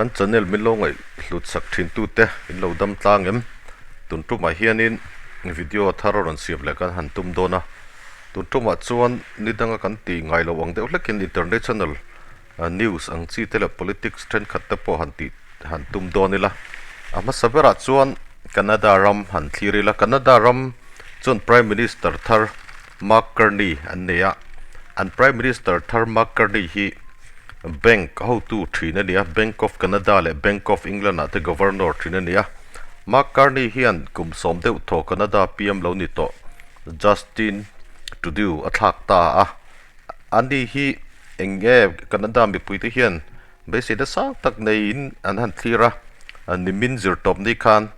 Kan channel min lo ngaihhlut sak thin tute in lo dam tlang em? Tun tumah hianin video thar a rawn siam leh kan han tum dawn a, tun tumah chuan ni danga kan tih ngai loh ang deuh hlekin international news ang chi te leh politics thenkhat te pawh han tih han tum dawn ila. A hmasa berah chuan Canada ram han thlir ila, Canada ram chuan Prime Minister thar Mark Carney an nei a, an Prime Minister thar Mark Carney hi Bank hotu thin a ni a, Bank of Canada leh Bank of England ah te Governor thin a ni a. Mark Carney hian kum sawm deuh thaw Canada PM lo ni tawh Justin Trudeau a thlak ta a. Ani hi eng nge Canada mipuite hian beiseina sang tak neiin an han thlir a, nimin zirtawp ni khan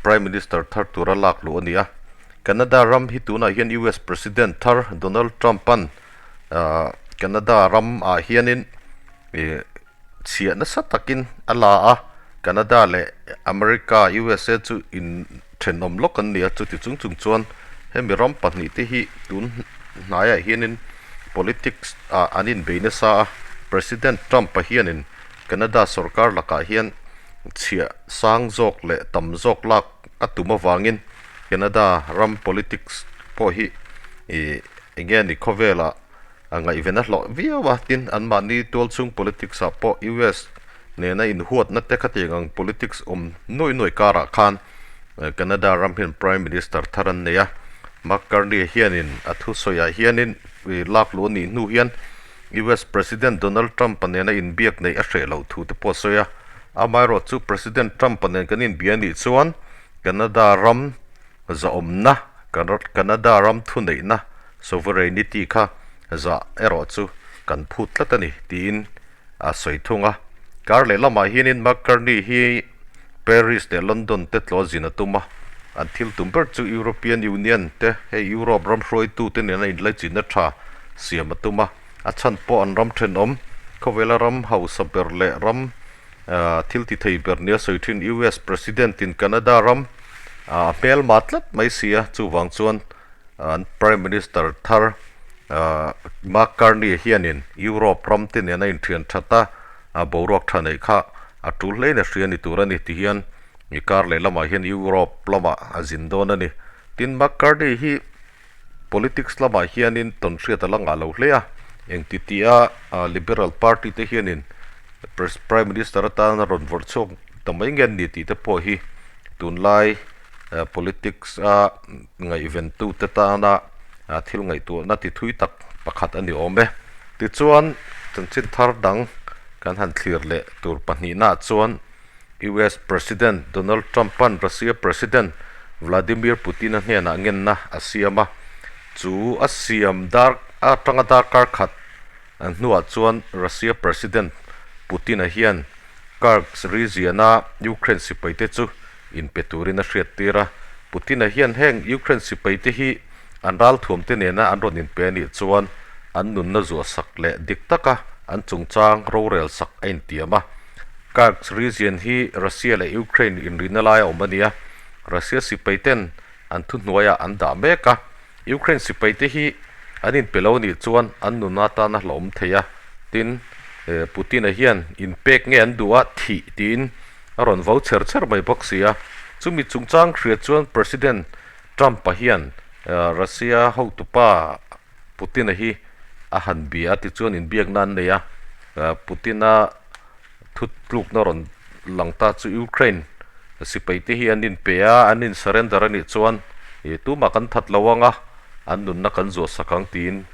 Prime Minister thar tura lak luh a ni a. Canada ram hi tunah hian US President thar Donald Trump-a'n Canada ram ah hianin chhiah nasa takin a la a, Canada leh America, USA chu in thenawm lawk an ni a, chuti chung chung chuan hemi ram pahnih te hi tun hnaiah hianin politics ah an inbei nasa a, President Trump-a hianin Canada sorkar lakah hian chhiah sang zawk leh tam zawk lak a tum avangin Canada ram politics pawh hi ih eng nge ni khawvelah a ngaihven a hlawh viau a, tin anmahni tualchhung politics ah pawh US nena inhuatna te khatiang ang politics awm nuai nuai karah khan Canada ram hian Prime Minister thar an nei a, Mark Carney hianin a thusawiah hianin lak luh a nih hnu hian US President Donald Trump-a nena inbiak neih a hreh loh thu te pawh a sawi a, amaherawh chu President Trump-a nen kan inbia a nih chuan Canada ram zahawmna, Canada ram thuneihna, sovereignty, kha zah erawh chu kan phut tlat a ni, tiin a sawi thung a. Kar lehlamah hianin Mark Carney hi Paris leh London te tlawh zin a tum a, an thil tum ber chu European Union te, hei Europe ram hruaitute nena inlaichinna tha siam a tum a, a chhan pawh an ram thenawm, khawvela ram hausa ber leh ram Thil ti thei ber nia sawi thin US President in Canada ram a hmelma tlat mai si a, chuvang chuan an Prime Minister thar Mark Carney hianin Europe ram te nen a inthian that a, boruak tha neih kha a tul hlein a hria ni tur a ni ti hian kar lehlamah hian Europe lamah a zin dawn a ni. Tin, Mark Carney hi Politics lamah hianin tawnhriat a la ngah lo hle a, engti tia Liberal Party te hianin Prime Minister atana rawn vawrh chhuak ta mai nge an ni tih te pawh hi tunlai politics a ngaihventute tana thil ngaihtuahna ti thui tak pakhat a ni awm e. Tichuan chanchin thar dang kan han thlir leh tur pahnihnaah chuan US President Donald Trump-a'n Russia President Vladimir Putin-a hnenah ngenna a siam a, chu a siam dar atanga darkar khat hnuah chuan Russia President Putin-a hian Kursk region-a Ukraine sipaite chu inpe turin a hriattir a. Putin-a hian heng Ukraine sipaite hi an ralthuamte nena an rawn inpe a nih chuan an nunna zuahsak leh dik taka an chungchang rorel sak a intiam a. Kursk region hi Russia leh Ukraine inrihna lai a awm a ni a, Russia sipai ten an thuhnuaiah an dah mek a, Ukraine sipai te hi an inpe lo nih chuan an nun atana hlauhawm thei a, tin Putin-a hian inpek nge an duh a thih tiin a rawn vo chher chher mai bawk si a, chumi chungchang hria chuan President Trump-a hian Russia hotupa Putin-a hi a han bia a tichuan inbiakna an nei a, Putin-a thutlukna rawn lang ta chu Ukraine sipai te hi an inpe a, an in surrender a nih chuan tumah kan that lo ang a, an nunna kan zuah sak ang tiin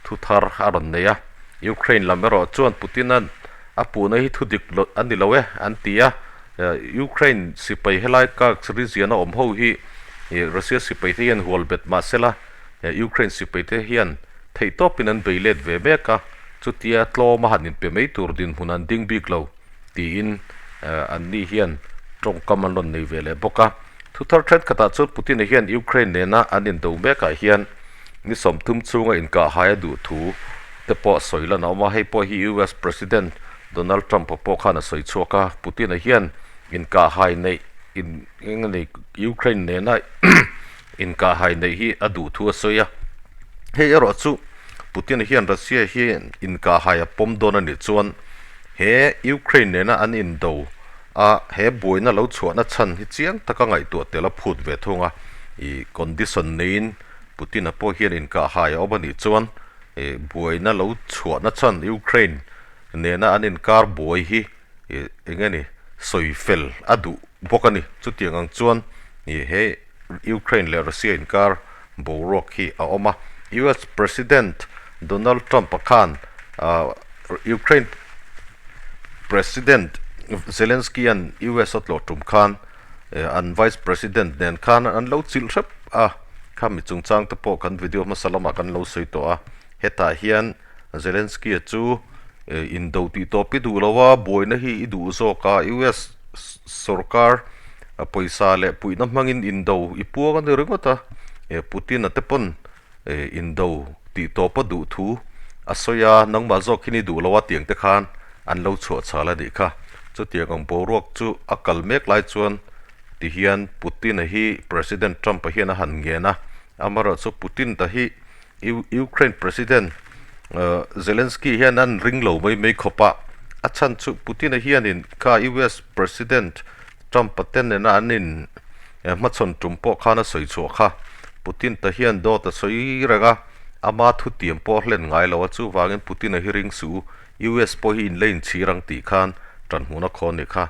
thu thar a rawn nei a. Ukraine lam erawh chuan Putin-a'n a puhna hi thu dik a ni lo e an ti a, Ukraine sipai helai Kursk region-a awm ho hi Russia sipai te hian hual bet mah sela Ukraine sipai te hian theihtawpin an bei let ve mek a, chutia tlawm a han inpe mai tur dinhmun an ding bik lo tiin anni hian tawngkam an rawn nei ve leh bawk a. Thuthar thenkhatah chuan Putin-a hian Ukraine nena an indo mekah hian ni 30 chhunga inkahhai a duh thu te pawh sawi lan a awm a, hei pawh hi US President Donald Trump-a pawh khan a sawi chhuak a, Putin-a hian inkahhai neih in eng a ni Ukraine nena inkahhai neih hi a duh thu a sawi a, hei erawh chu Putin-a hian Russia hi inkahhai a pawm dawn a nih chuan. He Ukraine nena an indo a, he buaina lo chhuahna chhan hi chiang taka ngaihtuah tel a phut ve thung a. I condition neiin Putin-a pawh hian inkahhai a awm a nih chuan i buaina lo chhuahna chhan Ukraine nena an inkar buai hi i eng nge ni sawi fel a duh bawk a ni. Chutiang ang chuan i he Ukraine leh Russia inkar boruak hi a awm a. US President Donald Trump-a khan Ukraine President Zelensky-a'n US a tlawh tum khan an Vice President nen khan an lo chilh hrep a, khami chungchang te pawh kan video hmasa lamah kan lo sawi tawh a. Hetah hian Zelensky-a chu indo tih tawp i duh lo a, buaina hi i duh zawk a, US sorkar pawisa leh puihna hmangin indo i puang a ni ringawt a, Putin-a te pawn indo tih tawp a duh thu a sawi a, nangmah zawk hi ni duh lo a tiang te khan an lo chhuah chhal a nih kha. Chutiang ang boruak chu a kal mek lai chuan tihian Putin-a hi President Trump-a hian a han ngen a, amaherawhchu Putin-ta hi Ukraine President Zelensky hian an ring lo mai mai khawp a, a chhan chu Putin-a hianin kha US President Trump-a te nena an in hmachhawn tum pawh khan a sawi chhuah kha. Putin ta hian dawt a sawi reng a, ama thutiam pawh a hlen ngai lo a, chuvangin Putin-a hi ring suh u, US pawh hi in la inchhir ang tih khan tanhmun a khawn ni kha.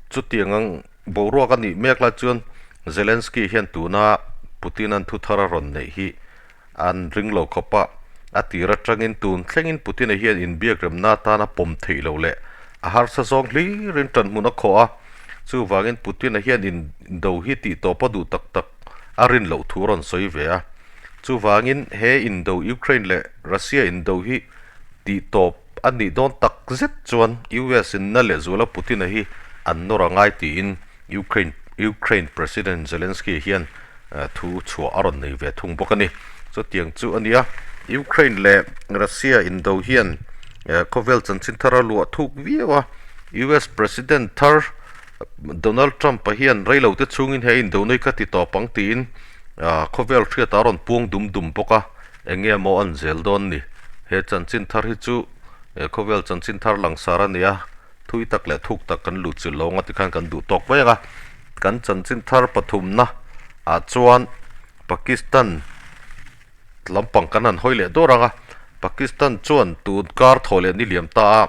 Chutiang ang boruak a nih mek lai chuan Zelensky hian tuna Putin-a'n thu thar a rawn neih hi an ring lo khawp a, a tir atangin tun thlengin Putin-a hian inbiak remna atan a pawm theih loh leh a harsa zawng hlirin ṭanhmun a khawh a, chuvangin Putin-a hian indo hi tih tawp a duh tak tak a rin loh thu a rawn sawi ve a. Chuvangin he indo Ukraine leh Russia indo hi tih tawp a nih dawn tak zet chuan US in na lehzuala Putin-a hi an nawr a ngai tiin Ukraine Ukraine President Zelensky hian thu chhuah a rawn nei ve thung bawk a ni. Chutiang chu a ni a, Ukraine leh Russia indo hian khawvel chanchin thar a luah thuk viau a, US President thar Donald Trump-a hian reilote chhungin he indo nei kha ti tawp ang tiin khawvel hriatah a rawn puang dum dum bawk a, eng nge maw an zel dawn ni? He chanchin thar hi chu khawvel chanchin thar langsar a ni a. Thui tak leh thuk tak kan luh chilh lo anga tikhan kan duh tawk mai ang a, kan chanchin thar pathumna ah chuan Pakistan lampang kan han hawi leh dawr ang a, Pakistan chuan tun kar thaw leh ni liam ta a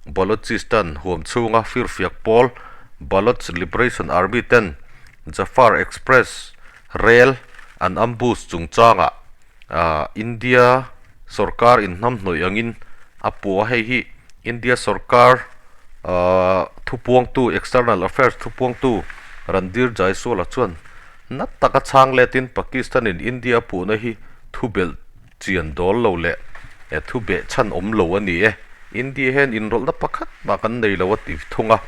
Balochistan huam chhunga firfiak pawl Baloch Liberation Army ten Jaffar Express rel an ambush chungchangah ah India Sorkar inhnamhnawih angin a pu a, hei hi India sorkar ahh thupuangtu External Affairs thupuangtu Randhir Jaiswal-a chuan nat taka chhang letin Pakistan-in India a puhna hi thu belh chian dawl lo leh thu beh chhan awm lo a ni e. India hian inrawlhna pakhat mah kan nei lo a ti thung a,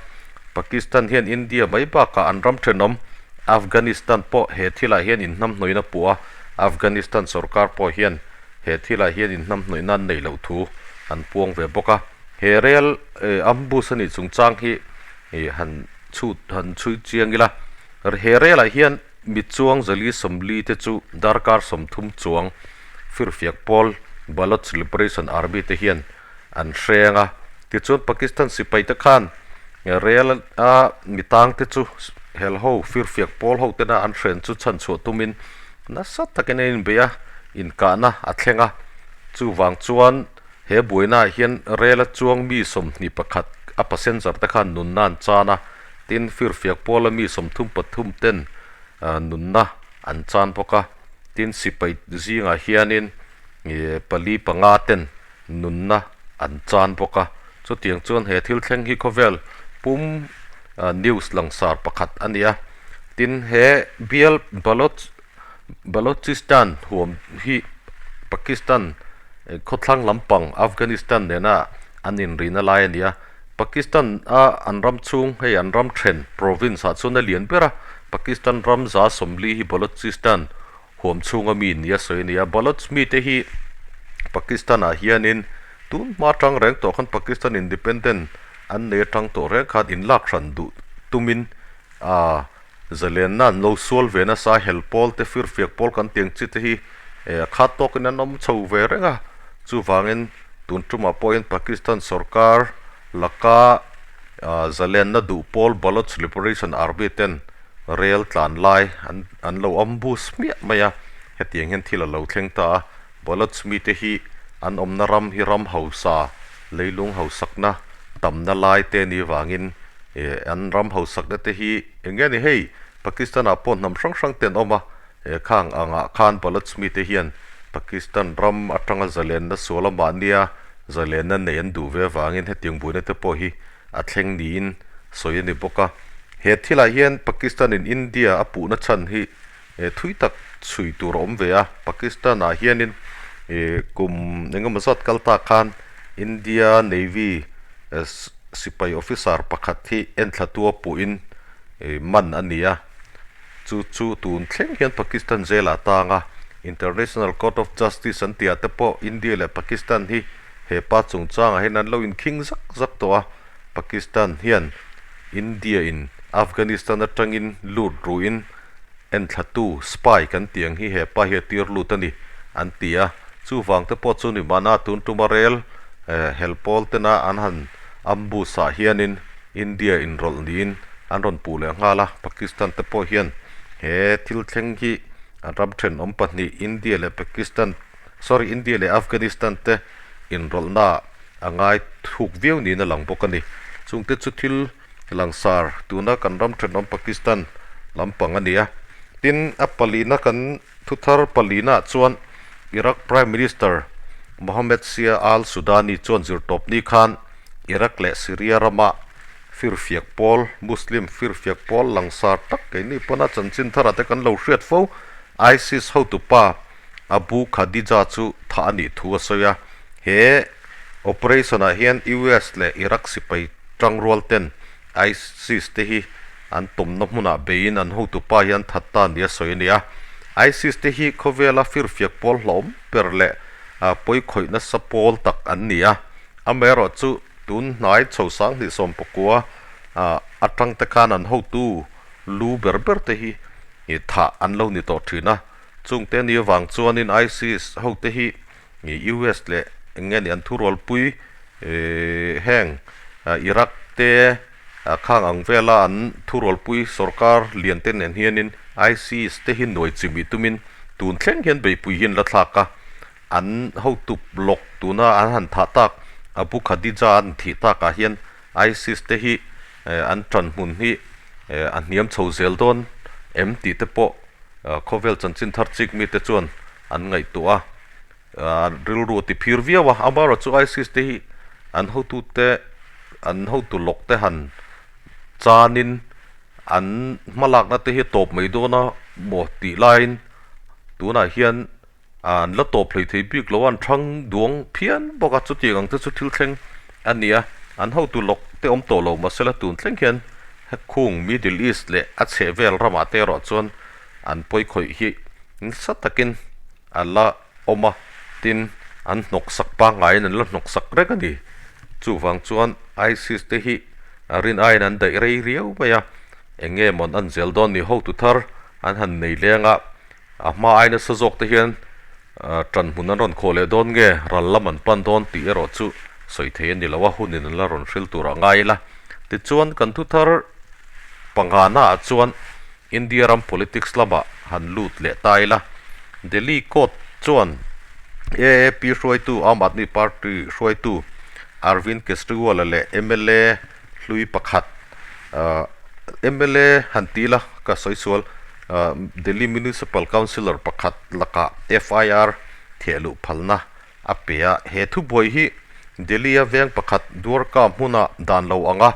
Pakistan hian India mai bakah an ram thenawm Afghanistan pawh he thilah hian inhnamhnawihna puh a, Afghanistan sorkar pawh hian he thilah hian inhnamhnawih nan neih loh thu an puang ve bawk a. He rel ambush a nih chungchang hi han chhut han chhui chiang ila, he relah hian mi chuang zali sawmli te chu darkar 30 chuang firfiak pawl Baloch Liberation Army te hian an hreng a. Tichuan Pakistan sipai te khan rel a mi tang te chu hel ho firfiak pawl ho tena an hren chu chhanchhuah tumin nasa takin an inbeih a, inkahna a thleng a. Chuvang chuan he buainaah hian rel a chuang mi 21 a passenger te khan nunna an chan a, tin firfiak pawla mi 33 ten nunna an chan bawk a. Tin sipai zingah hianin pali panga ten nunna an chan bawk a, chutiang chuan he thil thleng hi khawvel pum news langsar pakhat a ni a, tin he bial Baloch Balochistan huam hi Pakistan khawthlang lampang Afghanistan nena an inrihna lai a ni a, Pakistan a an ram chhung hei an ram then province ah chuan a lian ber a, Pakistan ram 40 hi Balochistan huam chhunga mi nia sawi a ni a, Baloch mite hi Pakistan ah hianin tun hma atang reng tawh khan Pakistan independent an nei atang tawh reng khan inlak hran duh tumin aaa zalenna an lo sual ve nasa hel pawl te firfiak pawl kan tiang chi te hi eh a khat tawkin an awm chho ve reng a, chuvangin tun tumah pawhin Pakistan sorkar. laka zalenna duh pawl Baloch Liberation Army ten rel tlan lai an an lo ambush hmiah mai a, hetiang hian thil a lo thleng ta a, Baloch mite hi an awmna ram hi ram hausa leilung hausakna tamna lai te ni vangin eh an ram hausakna te hi eng nge ni hei Pakistan ah pawh hnam hrang hrang te an awm a, he khang angah khan Baloch mite hian Pakistan ram atanga zalenna sual a mahnia zalenna neih an duh ve avangin hetiang buaina te pawh hi a thleng niin sawi a ni bawk a. He thilah hian Pakistan in India a puhna chhan hi thui tak chhui tur a awm ve a, Pakistan ah hianin kum engemaw zat kal tak khan India Navy sipai officer pakhat hi enthla tua puhin man a ni a. Chu chu tun thleng hian Pakistan jail ah tang a, International Court of Justice an tih ah te pawh India leh Pakistan hi he pa chungchangah hian an lo inkhing zak zak tawh a, Pakistan hian India in Afghanistan atangin lut ruhin enthlatu, spy, kan tih ang hi he pa hi a tir lut a ni an ti a, chuvang te pawh chu ni mahna tun tuma rel hel pawl tena an han ambush ah hianin India inrawlh niin an rawn puh leh nghal a, Pakistan te pawh hian he thil thleng hi an ram thenawm pahnih India leh Pakistan sorry India leh Afghanistan te inrawlhna a ngai thuk viau niin a lang bawk a ni. Chungte chu thil langsar tuna kan ram thenawm Pakistan lampang a ni a. Tin, a palina kan thuthar palinaah chuan Iraq Prime Minister Mohammed Shia al-Sudani chuan zirtawpni khan Iraq leh Syria rama Firfiak pawl, Muslim firfiak pawl langsar tak keini pawn a chanchin tharah te kan lo hriat fo. ISIS hotupa Abu Khadija chu thah a nih thu a sawi a. He operation ah hian US leh Iraq sipai tangrual ten ISIS te hi an tawmna hmunah beiin an hotupa hi an that ta nia sawi a ni a. ISIS te hi khawvela firfiak pawl hlauhawm ber leh pawikhawih nasa pawl tak an ni a. Amaherawhchu Tun hnai chho sanghnih sawmpakua atang te khan an hotu lu ber ber te hi thah an lo ni tawh thin a, chungte ni avang chuanin ISIS hote hi US leh eng nge ni an thurualpui heng Iraq te khang ang vela an thurualpui sorkar lian te nen hianin ISIS te hi nuai chimih tumin tun thleng hian beihpui hi an la thlak a. An hotu lawk tuna an han thah tak Abu Khadija an thih takah hian ISIS te hi an tan hmun hi a hniam chho zel dawn em tih te pawh khawvel chanchin thar chik mite chuan an ngaihtuah a, rilru a ti phir viau a. Amaherawhchu ISIS te hi an hotute an hotu lawk te han chanin an hmalakna te hi a tawp mai dawn a maw tih laiin tunah hian An la tawp hlei thei bik lo a, an thang duang phian bawk a, chutiang ang te chu thil thleng a ni a, an hotu lawk te awm tawh lo mahsela tun thleng hian hekhung Middle East leh a chheh vel ramah te erawh chuan an pawi khawih hi nasa takin a la awm a, tin an hnawksak pangaiin an la hnawksak reng a ni. Chuvang chuan ISIS te hi a rin aiin an daih rei riau mai a, eng nge mawn an zel dawn ni hotu thar an han nei leng a. A hma ai nasa zawk te hian ṭan hmun an rawn khawh leh dawn nge ral lam an pan dawn tih erawh chu sawi thei a ni lo a, hunin an la rawn hril tur a ngai ila. Tichuan kan thuthar pangana ah chuan India ram politics lamah han lut leh ta ila. Delhi court chuan AAP hruaitu Aam Aadmi Party hruaitu Arvind Kejriwal-a leh mla hlui pakhat mla han ti ila ka sawi sual Delhi Municipal Councillor pakhat lakah FIR theh luh phalna a pe a, he thubuai hi Delhi-a veng pakhat Dwarka hmuna dan lo anga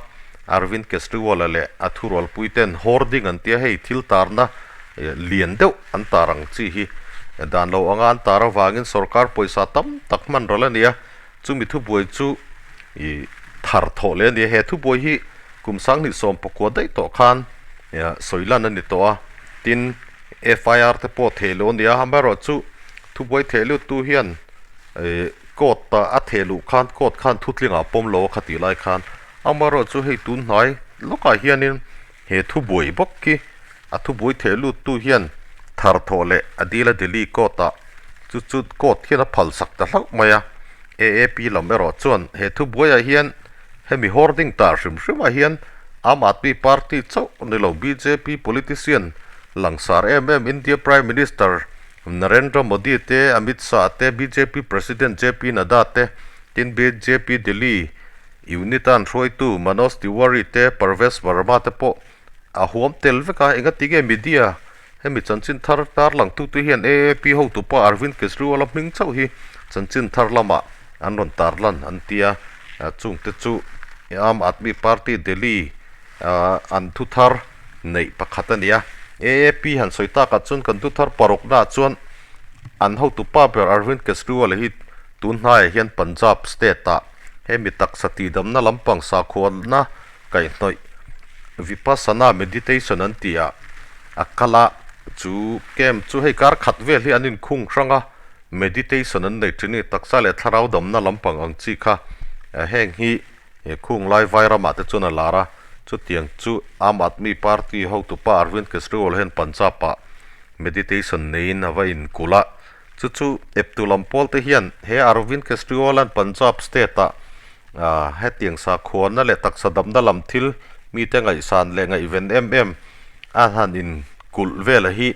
Arvind Kejriwal-a leh a thurualpui ten hoarding an tia hei thil tarna lian deuh an tar ang chi hi dan lo anga an tar avangin sorkar pawisa tam tak hman ral a ni a, chumi thubuai chu ih thar thawh leh a ni a, he thubuai hi kum sanghnih sawm pakua daih tawh khan sawi lan a ni tawh a, tin FIR te pawh theh loh a ni a, amaherawhchu thubuai theh lut tu hian ih court ah a theh luh khan court khan thutling ah pawm lo a kha tih lai khan amaherawhchu hei tun hnai lawkah hianin he thubuai bawk khi a thubuai theh lut tu hian thar thawh leh a dil a Delhi court ah chu chu court hian a phal sak ta hlauh mai a, AAP lam erawh chuan he thubuaiah hian. Hemi hoarding tar hrim hrimah hian Aam Aadmi Party chauh ni lo bjp politician langsar em em India Prime Minister Narendra Modi te, Amit Shah te, bjp President JP Nadda te, tin bjp Delhi unit a an hruaitu Manoj Tiwari te, Parvesh Verma te pawh a huam tel vek a. Engatinge media hemi chanchin thar tarlang tute hian AAP hotupa Arvind Kejriwal-a hming chauh hi chanchin thar lamah an rawn tarlan an ti a, chungte chu Aam Aadmi Party Delhi an thu thar neih pakhat a ni a. AAP han sawi takah chuan kan thu thar paruknaah chuan an hotupa ber Arvind Kejriwal-a hi tun hnaiah hian Punjab state-ah hemi taksa tihdamna lampang sakhuana kaihhnawih Vipassana meditation an tih ah a kal a, chu camp chu hei kar khat vel hi an inkhung hrang a. Meditation an nei thin i taksa leh thlarau damna lampang ang chi kha heng hi khung lai vai ramah te chuan a lar a, chutiang chu Aam Aadmi Party hotupa Arvind Kejriwal hian Punjab ah meditation neiin a va inkulh a, chu chu eptu lam pawl te hian he Arvind Kejriwal an Punjab state ah hetiang sakhuana leh taksa damna lam thil mite ngaihsan leh ngaihven em em A han in kulh vela hi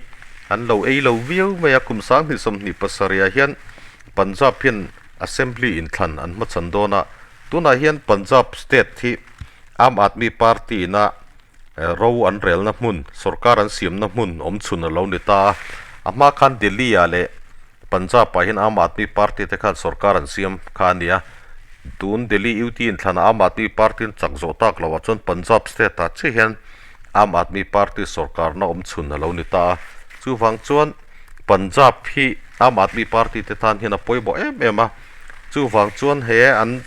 an lo ei lo viau mai a, kum 2027 ah hian Punjab hian Assembly inthlan an hmachhan dawn a, tunah hian Punjab state hi Aam Aadmi Party ina ro an relna hmun, sorkar an siamna hmun awm chhun a lo ni ta a, a hma khan Delhi ah leh Punjab ah hian Aam Aadmi Party te khan sorkar an siam kha a ni a, tun Delhi UT inthlanah Aam Aadmi Party an chak zawh tak loh ah chuan Punjab state ah chiah hian Aam Aadmi Party sorkarna awm chhun a lo ni ta a, chuvang chuan Punjab hi Aam Aadmi Party te tan hian a pawimawh em em a, chuvang chuan he an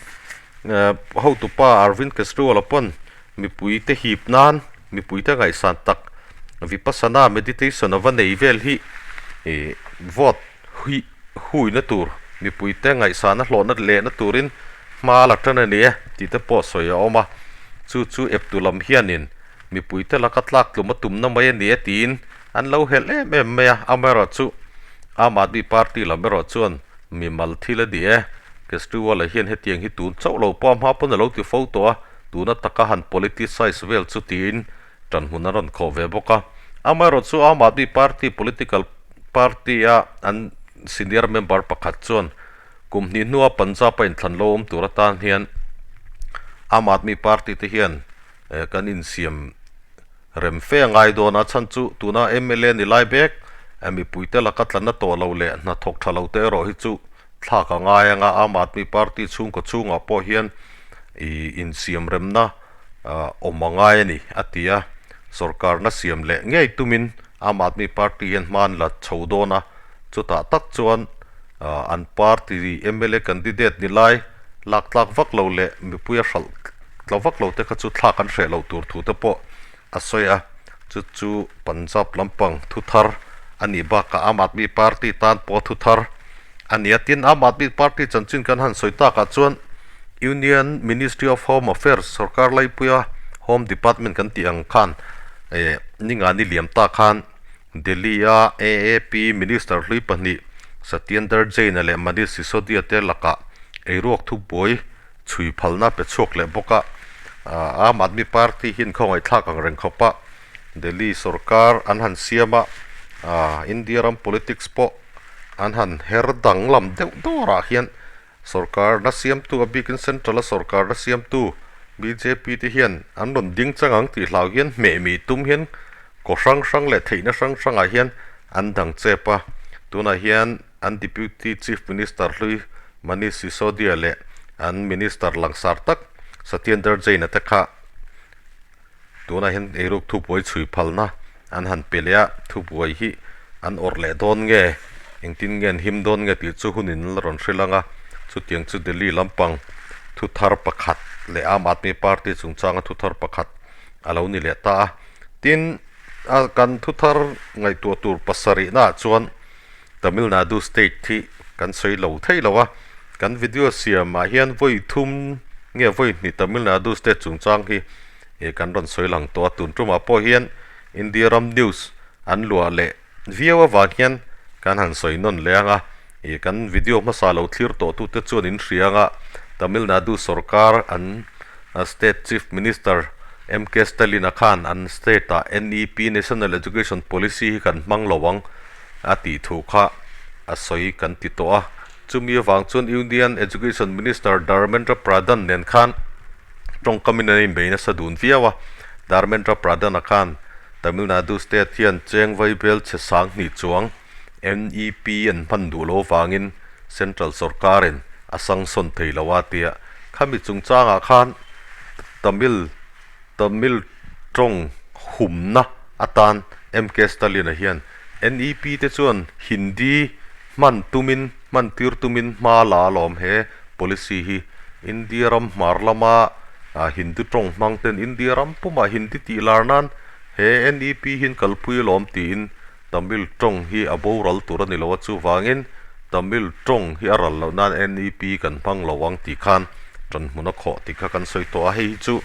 hotupa Arvind Kejriwal-a pawn mipui te hip nan mipui te ngaihsan tak Vipassana meditation a va nei vel hi ih vote hi huina tur mipui te ngaihsana hlawhna lehna turin hma la tan a ni e tih te pawh sawi a awm a, chu chu eptu lam hianin mipui te laka tlak tlum a tumna mai a ni e tiin an lo helh em em mai a, amaherawhchu Aam Aadmi Party lam erawh chuan mimal thil a ni e, Kejriwal-a hian hetiang hi tun chauh lo pawh a hma pawn a lo ti fo tawh a, tuna taka han politicise vel chu tiin tan hmun an rawn khawh ve bawk a. Amaherawhchu Aam Aadmi Party political party-a an senior member pakhat chuan kum hnih hnua Punjab-a inthlan lo awm tur atan hian Aam Aadmi Party te hian kan insiam rem fe a ngai dawn a, chhan chu tuna mla ni lai mek mipuite laka tlanna tawh lo leh hnathawk tha lo te erawh hi chu thlak a ngai ang a, Aam Aadmi Party chhungkaw chhungah pawh hian ih insiam remna awm a ngai a ni a ti a, sorkarna siam leh ngei tumin Aam Aadmi Party hian hma an la chho dawn a, chutah tak chuan an party mla candidate ni lai lak tlak vak lo leh mipui a hralh tla vak lo te kha chu thlak an hreh loh tur thu te pawh a sawi a, chu chu Punjab lampang thu thar a nih bakah Aam Aadmi Party tan pawh thu thar a ni a, tin Aam Aadmi Party chanchin kan han sawi takah chuan Union Ministry of Home Affairs sorkar laipuia Home Department kan tih ang khan eh ninga ni liam ta khan Delhi-a AAP Minister hlui pahnih Satyendar Jain-a leh Manish Sisodia te lakah eiruak thubuai chhui phalna pe chhuak leh bawk a, Aam Aadmi Party hian khawngaihthlak ang reng khawp a, Delhi sorkar an han siam a, India ram politics pawh an han her danglam deuh dawrah hian sorkarna siamtu a bikin central a sorkarna siamtu bjp te hian an rawn ding chang ang tih hlau hian hmeh mih tum hian kaw hrang hrang leh theihna hrang hrangah hian an dang chep a, tunah hian an Deputy Chief Minister hlui Manish Sisodia leh an Minister langsar tak Satyendar Jain-a te kha tunah hian eiruk thubuai chhui phalna an han pe leh a, thubuai hi an awrh leh dawn nge, engtin nge an him dawn nge tih chu hunin la rawn hrilh ang a, chutiang chu Delhi lampang thuthar pakhat leh Aam Aadmi Party chungchanga thuthar pakhat a lo ni leh ta a, tin a kan thuthar ngaihtuah tur pasarihnaah chuan Tamil Nadu state hi kan sawi lo thei lo a, kan video siamah hian vawi thum nge vawi hnih Tamil Nadu state chungchang hi ih kan rawn sawi lang tawh a, tun tumah pawh hian India ram news an luah leh viau avang hian kan han sawi nawn leh ang a, ih kan video hmasa lo thlir tawh tute chuan in hria ang a, Tamil Nadu sorkar an. State Chief Minister MK Stalin-a khan an state-ah NEP, National Education Policy, hi kan hmang lo ang a tih thu kha a sawi kan ti tawh a. Chumi avang chuan Union Education Minister Dharmendra Pradhan nen khan tawngkamin an inbei nasa dun viau a. Dharmendra Pradhan-a khan Tamil Nadu state hian cheng vaibel chhe sang hnih chuang NEP an hman duh lo avangin Central sorkarin a sanction thei lo a tia. Khami chungchangah khan Tamil Tamil tawng humna atan MK Stalin-a hian NEP te chuan Hindi hman tumin hman tir tumin hma la alawm he policy hi India ram hmar lama Hindu tawng hmang ten India ram pumah Hindi tih lar nan he NEP hian kalpui alawm tiin Tamil tawng hi a boral tur a ni lo a, chuvangin Tamil tawng hi a ral loh nan NEP kan hmang lo ang tih khan ṭan hmun a khawh tih kha kan sawi tawh a, hei hi chu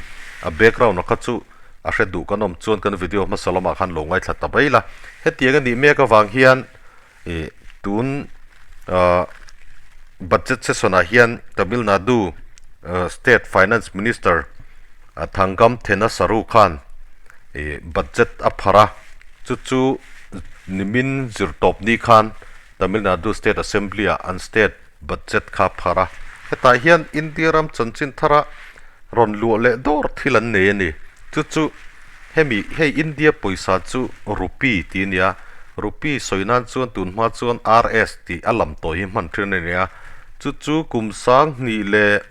a background a kha chu a hre duh kan awm chuan kan video hmasa lamah khan lo ngaithla ta mai la. Hetiang a nih mek avang hian ih tun ah budget session ah hian Tamil Nadu state finance minister Thangam Thenasaru khan ih budget a pharh a. Chu chu nimin zirtawp ni khan Tamil Nadu State Assembly ah an state budget kha phar a. Hetah hian India ram chanchin thara rawn luah leh dawr thil an nei a ni. Chu chu hemi hei India pawisa chu rupee tih a ni a, rupee sawi nan chuan tun hma chuan RS tih a lam tawh hi hman thin a ni a. Chu chu kum sang hnih leh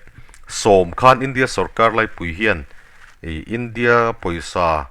sawm khan India sorkar laipui hian ih India pawisa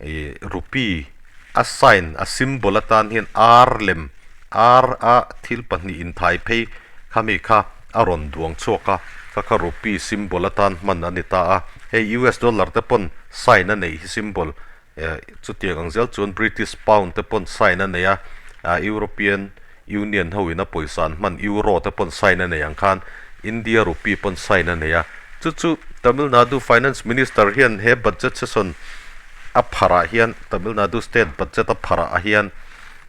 ih rupee a sign a symbol atan hian ar lem ar a thil pahnih inthai phei khami kha a rawn duang chhuak a kha kha rupee symbol atan hman a ni ta a hei U_S dollar te pawn sign a neih hi symbol eh chutiang ang zel chuan British pound te pawn sign a nei a ah European Union ho in a pawisa an hman Euro te pawn sign a nei ang khan India rupee pawn sign a nei a. Chu chu Tamil Nadu Finance Minister hian he budget session a pharh ah hian Tamil Nadu state budget a pharh ah hian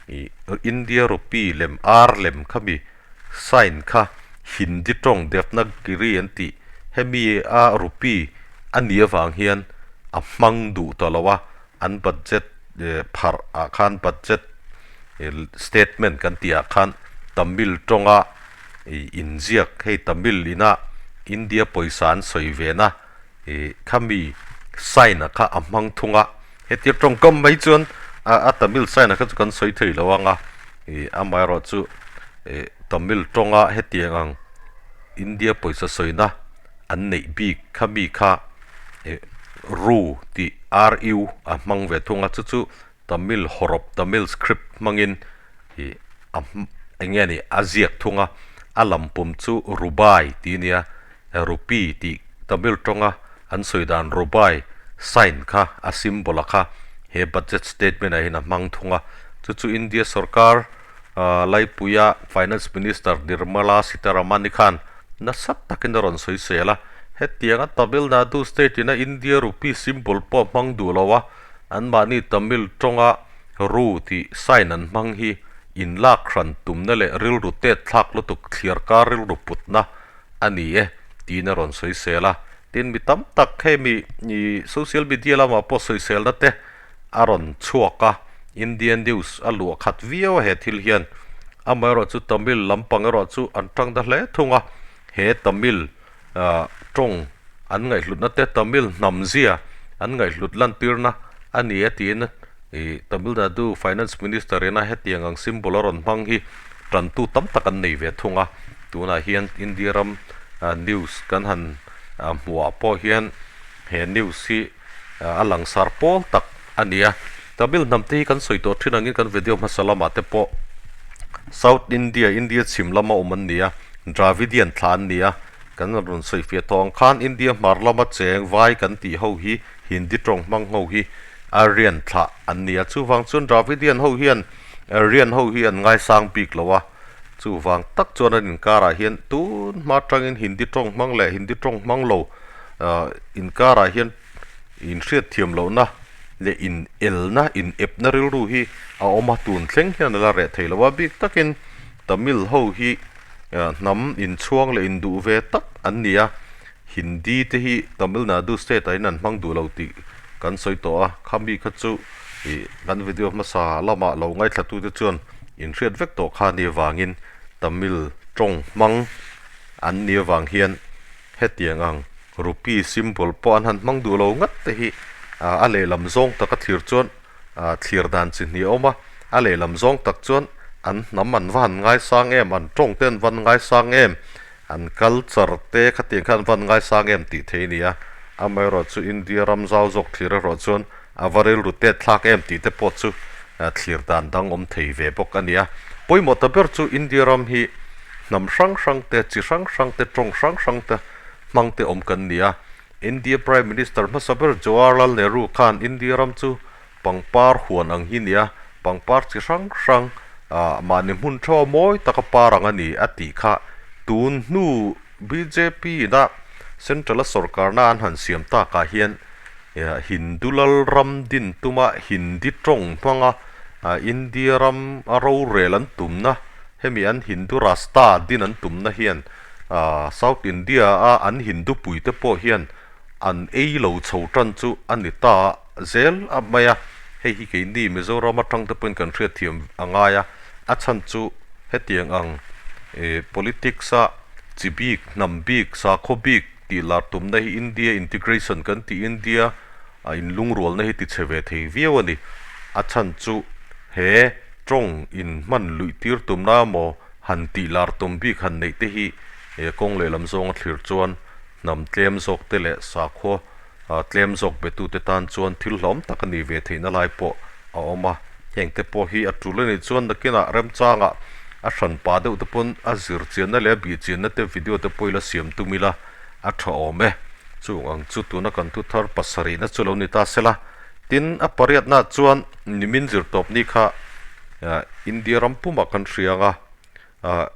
ih India rupee lem ar lem khami sign kha Hindi tawng Devnagiri an tih hemi a rupee a nih avang hian a hmang duh ta lo a an budget pharh ah khan budget statement kan tih ah khan Tamil tawnga ih inziak hei Tamil ina India pawisa an sawi ve na ih khami sign ah kha a hmang thung a hetia tawngkam mai chuan a Tamil sign ah kha chu kan sawi thei lo ang a ih amaherawhchu ih Tamil tawnga hetiang ang India pawisa sawina an neih bik khami kha ih ru tih R_U a hmang ve thung a chu chu Tamil hawrawp Tamil script hmangin ih a eng nge ni a ziak thung a a lam pum chu Rubai tih a nia rupee tih Tamil tawnga an sawi dan Rubai sign kha a symbol a kha he budget statement ah hian a hmang thung a chu chu India sorkar ah laipuia finance minister Nirmala Sitharaman-i khan nasa takin a rawn sawi sel a, hetianga Tamil Nadu state ina India rupee symbol pawh hmang duh lo a, anmahni Tamil tawnga ru tih sign an hmang hi inlak hran tumna leh rilru tet thlak lutuk thliar kar rilru putna a ni e tiin a rawn sawi sel a. Tin, mi tam tak hemi social media lamah pawh sawiselna te a rawn chhuak a, Indian news a luah khat viau a he thil hian. Amaherawhchu Tamil lampang erawh chu an tang ta hle thung a, he Tamil tawng an ngaihhlutna te Tamil hnam zia an ngaihhlut lantirna a ni e tiin ih Tamil Nadu Finance Minister ina hetiang ang symbol a rawn hmang hi tantu tam tak an nei ve thung a, tunah hian India ram news kan han hmuhah pawh hian he news hi a langsar pawl tak a ni a. Tamil hnam te hi kan sawi tawh thin angin kan video hmasa lamah te pawh South India, India chhim lama awm an ni a, Dravidian thla an ni a, kan rawn sawi fiah tawh ang khan India hmar lama cheng vai kan tih ho hi Hindi tawng hmang ho hi Aryan thlah an ni a, chuvang chuan Dravidian ho hian Aryan ho hi an ngaisang bik lo a, chuvang tak chuan an inkarah hian tun hma tangin Hindi tawng hmang leh Hindi tawng hmang lo inkarah hian inhriat thiam lohna leh in elna in epna rilru hi a awm a, tun thleng hian a la reh thei lo a, bik takin Tamil ho hi hnam inchhuang leh induh ve tak an ni a. Hindi te hi Tamil Nadu state ah hian an hmang duh lo tih kan sawi tawh a, khami kha chu ih kan video hmasa lamah lo ngaithla tute chuan inhriat vek tawh kha a nih avangin Tamil tawng hmang an nih avang hian hetiang ang rupee symbol pawh an han hmang duh lo ngat te hi a lehlam zawng taka thlir chuan thlir dan chi hnih a awm a, a lehlam zawng tak chuan an hnam an va han ngaisang em, an tawng te an va han ngaisang em, an culture te khatiang khan an va han ngaisang em tih theih a ni a, amaherawhchu India ram zau zawk thlir erawh chuan a va rilru tet thlak em tih te pawh chu thlir dan dang awm thei ve bawk a ni a. Pawimawh ta ber chu India ram hi hnam hrang hrang te, chi hrang hrang te, tawng hrang hrang te hmang te awm kan ni a. India Prime Minister hmasa ber Jawaharlal Nehru khan India ram chu pangpar huan ang hi nia, pangpar chi hrang hrang ah mahni hmun thaw mawi taka par ang a ni a tih kha tun hnu bjp ina Central a sawrkarna an han siam takah hian Hindu lal ram din tuma Hindi tawng hmanga India ram a rorel an tumna hemi an Hindu Rasta din an tumna hian South India a an Hindu puite pawh hian an ei lo chho tan chu a ni ta zel a mai a, hei hi keini Mizoram atang te pawhin kan hriatthiam a ngai a, a chhan chu hetiang ang politics a chi bik, hnam bik, sakhaw bik tih lar tumna hi India integration kan tih India a inlungrualna hi ti chhe ve thei viau a ni, a chhan chu he tawng in hman luih tir tumna emaw han tih lar tum bik han neih te hi kawng lehlam zawnga thlir chuan hnam tlem zawk te leh sakhua tlem zawk betute tan chuan thil hlawm tak a nih ve theihna lai pawh a awm a, heng te pawh hi a tul a nih chuan nakinah remchangah a hran pah deuh te pawn a zir chianna leh a bih chianna te video te pawh ila siam tum ila a tha awm e. Chung ang chu tuna kan thu thar pasarihna chu lo ni ta sela, tin a pariatna chuan nimin zir tawp ni kha India ram pumah kan hria ang a,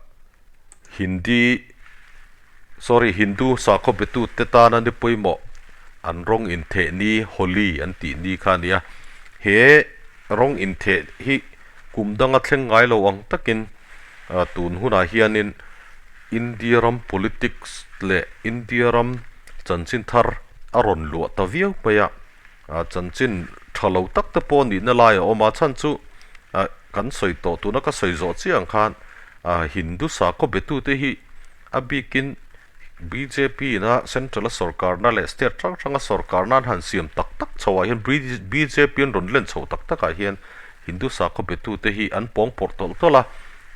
Hindi sorry Hindu sakhaw betu te tana ni pawimawh an rawng intheh ni Holi an tih ni kha a ni a, he rawng intheh hi kum danga thleng ngai lo ang takin tun hunah hianin India ram politics leh India ram chanchin thar a rawn luah ta viau mai a. Chanchin tha lo tak te pawh nihna lai a awm a, chhan chu kan sawi tawh tuna ka sawi zawh chiah ang khan Hindu sakhaw betute hi a bikin bjp ina central a sawrkarna leh state hrang hranga sawrkarna an han siam tak tak chhoah hian bjp an rawn len chhoh tak takah hian Hindu sakhaw betute hi an pawng pawrh tawlh tawlh a,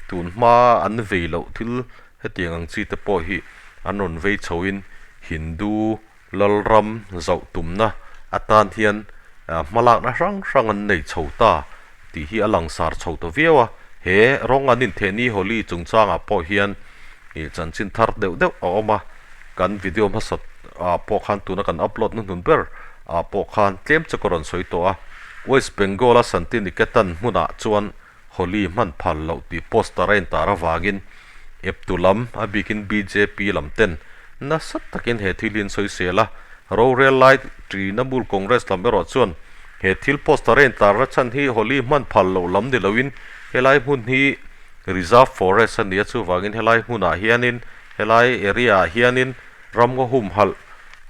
tun hma an vei loh thil hetiang ang chi te pawh hi an rawn vei chhoin Hindu Lalram zauh tumna atan hian hmalakna hrang hrang an nei chho ta tih hi a langsar chho ta viau a, he rawng an inthehni Holi chungchangah pawh hian ih chanchin thar deuh deuh a awm a, kan video hmasa ah pawh khan tuna kan upload na hnun ber ah pawh khan tlem chu ka rawn sawi tawh a, West Bengal a Santiniketan hmunah chuan Holi hman phal loh tih poster a intar avangin eptu lam, a bikin bjp lam ten nasa takin he thil hi an sawisel a. Rorel lai Trinamool Congress lam erawh chuan he thil poster a intarna chhan hi Holi hman phal loh lam ni loin helai hmun hi reserve forest a ni a, chuvangin helai hmunah hianin helai area ah hianin ramngaw humhalh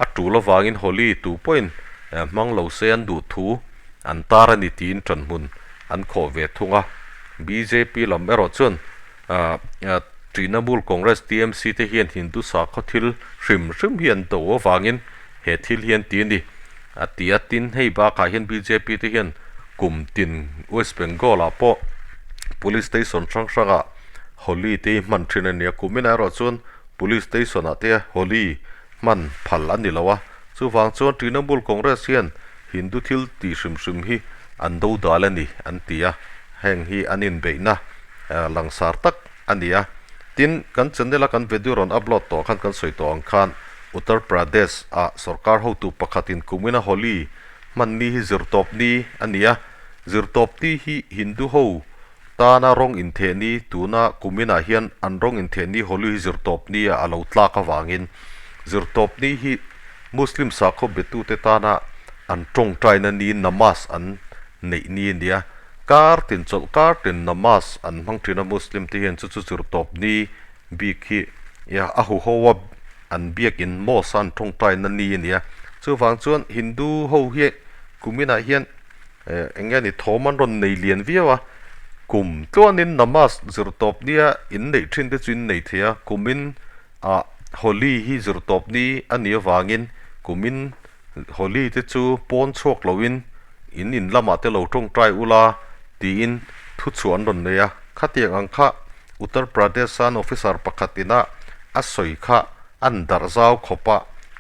a tul avangin Holi tu pawhin hmang lo se an duh thu an tar a ni tiin ṭanhmun an khawh ve thung a. Bjp lam erawh chuan Trinamool Congress, TMC, te hian Hindu sakhaw thil hrim hrim hi an do avangin he thil hi an ti a ni a ti a. Tin, hei bakah hian bjp te hian kum tin West Bengal ah pawh Police Station hrang hrangah Holi te hi hman thin a ni a. Kum inah erawh chuan Police Station ah te Holi hman phal a ni lo a. Chuvang chuan Trinamool Congress hian Hindu thil tih hrim hrim hi an do dal a ni an ti a, heng hi an inbeihna langsar tak a ni a. Tin, kan channel a kan video rawn upload tawh khan kan sawi tawh ang khan Uttar Pradesh ah sorkar hotu pakhatin kumina Holi hman ni hi zirtawp ni a ni a, zirtawp ni hi Hindu ho tana rawng intheh ni tuna kuminah hian an rawng intheh ni Holi hi zirtawp ni ah a lo tlak avangin zirtawp ni hi Muslim sakhaw betute tana an tawngtaina ni namaz an neih ni a ni a, kar tin chawlh kar tin namaz an hmang thin a Muslim te hian chu chu zirtawp ni bik hi a huho a an biakin mosque a an tawngtaina ni a ni a chuvang chuan hindu ho hi kuminah hian eh eng nge ni thawm an rawn nei lian viau a kum tluanin namaz zir tawp nia in neih thin te chu in nei thei a kumin ah holi hi zir tawp ni a nih avangin kumin holi te chu pawn chhuak loin in in lamah te lo tawngtai ula tiin thu chhuah an rawn nei a khatiang ang kha Uttar Pradesh an officer pakhat ina a sawi kha an darh zau khawp a,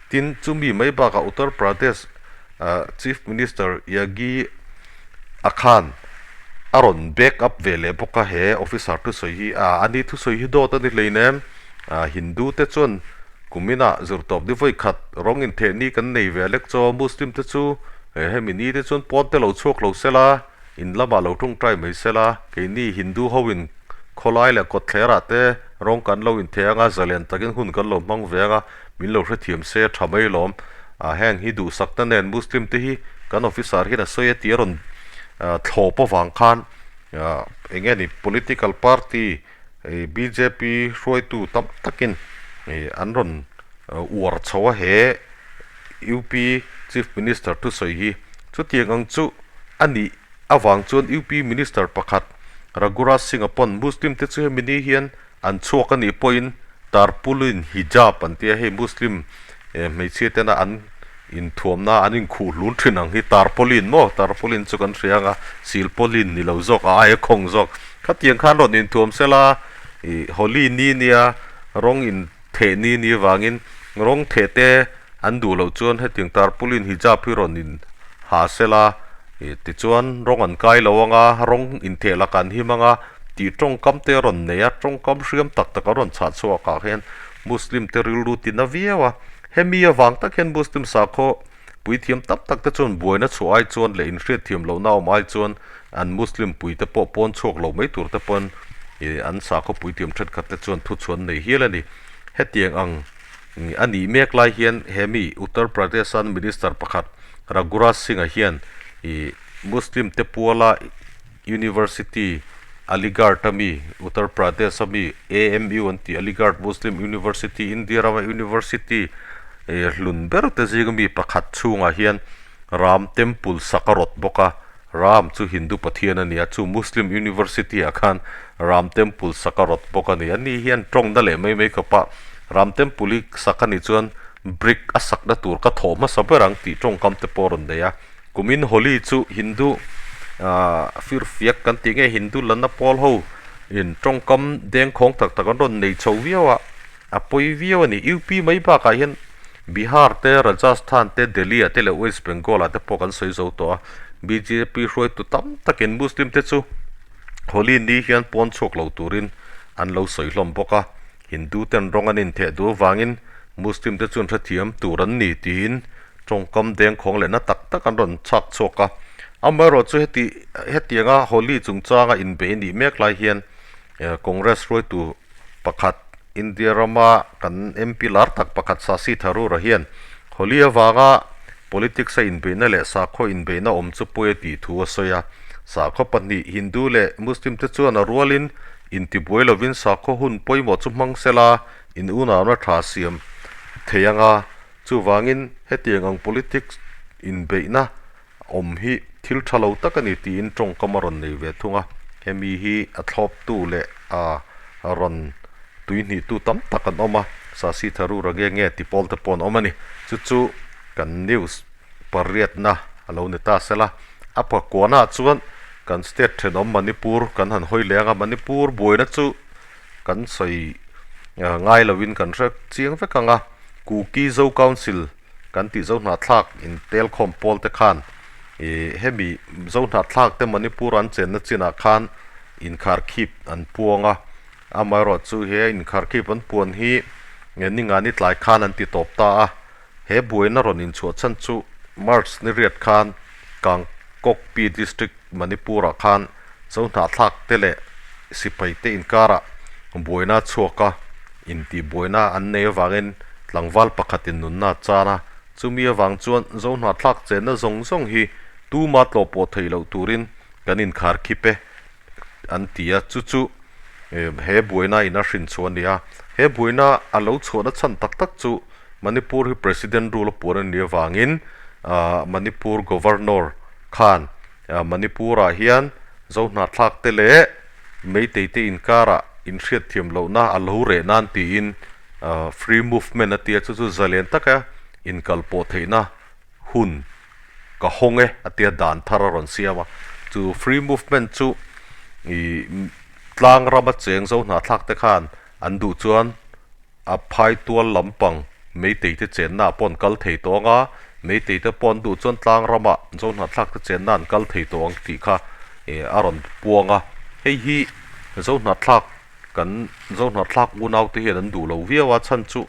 tin chumi mai bakah Uttar Pradesh Chief Minister Yogi a khan a rawn back up ve leh bawk a, he officer thusawi hi a ani thusawi hi dawt a ni hleinem, Hindu te chuan kuminah zirtawp ni vawi khat rawng intheh ni kan nei ve lek chaw, Muslim te chu hemi ni te chuan pawn te lo chhuak lo sela, in lamah lo tawngtai mai sela, keini Hindu ho in Khawlai leh kawtthlerah te rawng kan lo intheh anga zalen takin hun kan lo hmang ve anga min lo hrethiam se a tha mai lawm. Ah heng hi duhsakna nen Muslim te hi kan officer hian a sawi a tih a rawn thlawp avang khan eng nge ni political party bjp hruaitu tam takin an rawn uar chho a he UP Chief Minister thusawi hi chutiang ang chu a nih avang chuan UP Minister pakhat Raghuraj Singh-a pawn Muslim te chu hemi ni hian an chhuak a nih pawhin tarpaulin hijab an ti a, hei Muslim hmeichhia tena an inthuamna an inkhuh hlun thin ang hi tarpaulin maw tarpaulin chu kan hria ang a, silpaulin ni lo zawk a aia khawng zawk khatiang khan rawn inthuam sela ih Holi ni nia rawng in theh ni ni avangin rawng theh te an duh loh chuan hetiang tarpaulin hijab hi rawn in ha sela ih tichuan rawng an kai lo anga rawng intheh lakah an him anga tih tawngkam te a rawn nei a tawngkam hriam tak tak a rawn chhah chhuak ah hian muslim te rilru ti na viau a hemi avang tak hian muslim sakhaw puithiam tam tak te chuan buaina chhuah ai chuan leh inhriatthiam lohna awm ai chuan an muslim pui te pawh pawn chhuak lo mai tur te pawn ih an sakhaw puithiam thenkhat te chuan thuchhuan nei hial a ni hetiang ang A nih mek lai hian he mi Uttar Pradesh-an Minister pakhat Raghuraj Singh-a hian ih Muslim te puala University Aligarh-a mi Uttar Pradesh-a mi AMU an tih Aligarh Muslim University India rama University ih hlun ber te zinga mi pakhat chhungah hian Ram Temple sak a rawt bawk a. Ram chu Hindu pathian a ni a, chu Muslim University ah khan Ram Temple sak a rawt bawk a ni. Ani hian tawngna leh mai mai khawpah Ram Temple hi sak a nih chuan brick a sakna tur ka thawh hmasa ber ang tih tawngkam te pawh a rawn nei a. Kumin Holi chu Hindu ah firfiak kan tih nge Hindu lanna pawl ho in tawngkam dengkhawng tak tak an rawn nei chho viau a, a pawi viau a ni. UP mai bakah hian Bihar te, Rajasthan te, Delhi ah te leh West Bengal ah te pawh kan sawi zo tawh a. Bjp hruaitu tam takin Muslim te chu Holi ni hian pawn chhuak lo turin an lo sawi hlawm bawk a. Hindu ten rawng an intheh duh avangin Muslim te chuan hrethiam tur an ni tiin tawngkam dengkhawng leh na tak tak an rawn chhak chhuak a. Amaherawhchu chu heti hetianga Holi chungchanga inbei nih mek lai hian Congress hruaitu pakhat India rama kan MP lar tak pakhat Shashi Tharoor-a hian Holi avanga politics a inbeihna leh sakhaw inbeihna awm chu pawi a tih thu a sawi a. Sakhaw pahnih Hindu leh Muslim te chuan a rualin intibuai lovin sakhaw hun pawimawh chu hmang sela in unauna tha siam thei anga chuvangin hetiang ang politics inbeihna awm hi thil tha lo tak a ni tiin tawngkam a rawn nei ve thung a, hemi hi a thlawptu leh a rawn tuihnihtu tam tak an awm a, Shashi Tharoor a nge nge ti pawl te pawh an awm a ni. Chu chu kan news pariatna a lo ni ta sela, a pakuanah chuan kan state thenawm Manipur kan han hawi leh ang a, Manipur buaina chu kan sawi ngai lovin kan hre chiang vek ang a, Kuki Zo Council Kan tih Zohnahthlak in tel khawm pawl te khan ih hemi Zohnahthlak te Manipur an chenna chinah khan inkharkhip an puang a, amaherawh chu he inkharkhip an puan hi nge ningani tlai khan an ti tawp ta a, he buaina rawn inchhuah chhan chu March ni riat khan Kangkokpi District Manipur ah khan Zohnahthlak te leh sipai te inkarah buaina a chhuak a, intihbuaina an nei avangin tlangval pakhatin nunna a chan a, chumi avang chuan Zohnahthlak chenna zawng zawng hi tuma tlawh pawh theih loh turin kan inkhar khip e an ti a, chu chu. he buaina in a hrin chhuah a ni a. He buaina a lo chhuahna chhan tak tak chu Manipur hi President rule a puan a nih avangin ahh Manipur Governor khan Manipur ah hian Zohnahthlak te leh Meitei te inkarah inhriatthiam lohna a lo reh nan tiin ahh free movement a tia chu chu zalen taka inkal pawh theihna hun ka hawng e a tia dan thar a rawn siam a. Chu free movement chu ih tlang rama cheng Zohnahthlak te khan an duh chuan A phai tual lampang Meitei te chenna ah pawh an kal thei tawh ang a, Meitei te pawh an duh chuan tlang ramah Zohnahthlak te chenna an kal thei tawh ang tih kha a rawn puang a. Hei hi Zohnahthlak kan Zohnahthlak unau te hian an duh lo viau a, chhan chu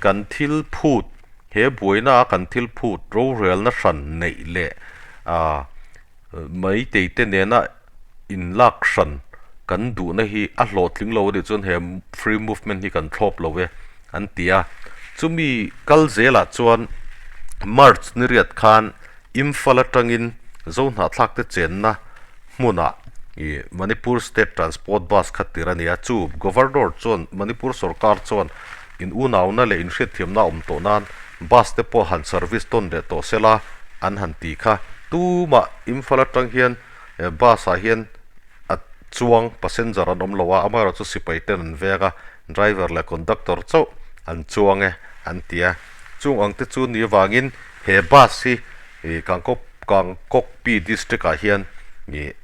kan thil phut he buaina a kan thil phut rorelna hran neih leh ah Meitei te nena inlak hran kan duhna hi a hlawhtling lo a nih chuan he free movement hi kan thlawp lo e an ti a. Chumi kal zelah chuan March ni riat khan Imphal atangin Zohnahthlak te chenna hmunah ih Manipur State Transport Bus kha tir a ni a. Chu Governor chuan Manipur sorkar chuan in unauna leh inhriatthiamna a awm tawh nan Bus te pawh han service tawn leh tawh sela an han ti kha. Tumah Imphal atang hian bus ah hian a chuang passenger an awm lo a, amaherawhchu sipai ten an veng a, driver leh conductor chauh an chuang e an ti a. Chung ang te chu ni avangin he bus hi Kangkawk Kangkawkpi district ah hian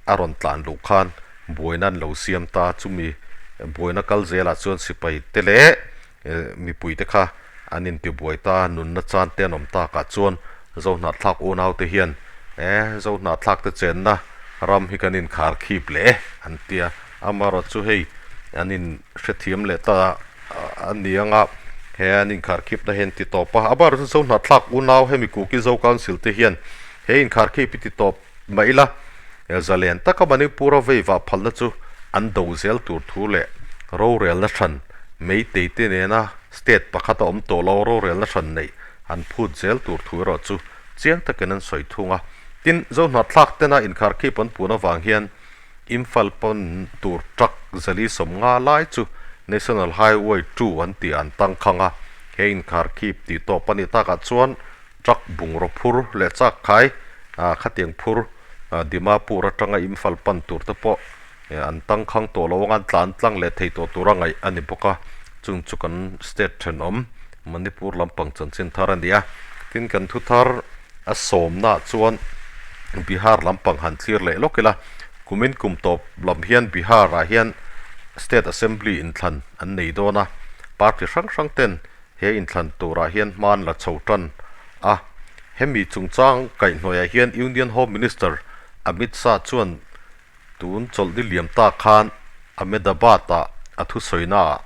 a rawn tlan luh khan buaina an lo siam ta. Chumi buaina kal zelah chuan sipai te leh mipui te kha an intibuai ta, nunna chan te an awm takah chuan Zohnahthlak unau te hian e Zohnahthlak te chenna ram hi kan inkhar khip leh e an ti a, amaherawh chu hei an inhrethiam leh ta a ni ang a, he an inkhar khipna hi an ti tawp a, amaherawh chu Zohnahthlak unau hemi Kuki Zo Council te hian he inkhar khip hi ti tawp mah ila zalen taka Manipur a vei vah phalna chu an do zel tur thu leh rorelna hran Meitei te nena state pakhat a awm tawh lo rorelna hran neih an phut zel tur thu erawh chu chiang takin an sawi thung a. Tin, Zohnahthlak tena inkharkhip an pun avang hian Imphal pawn tur truck zali 50 lai chu National Highway 2 an tih an tangkhang a. He inkharkhip tih tawp a nih takah chuan Truck bungraw phur leh chak khai khatiang phur Dimapur atanga Imphal pan tur te pawh an tangkhang tawh lo anga an tlan tlang leh thei tawh tura ngaih a ni bawk a, chung chu kan state thenawm Manipur lampang chanchin thar a ni a. Tin kan thu thar a sawmnaah chuan Bihar lampang han thlir leh lawk ila, kumin kum tawp lam hian Bihar ah hian State Assembly inthlan an nei dawn a, party hrang hrang ten He inthlan turah hian hman la chho tan a, hemi chungchang kaihhnawihah hian Union Home Minister Amit Shah chuan tun chawlhni liam ta khan Ahmedabad-ah a thusawinaah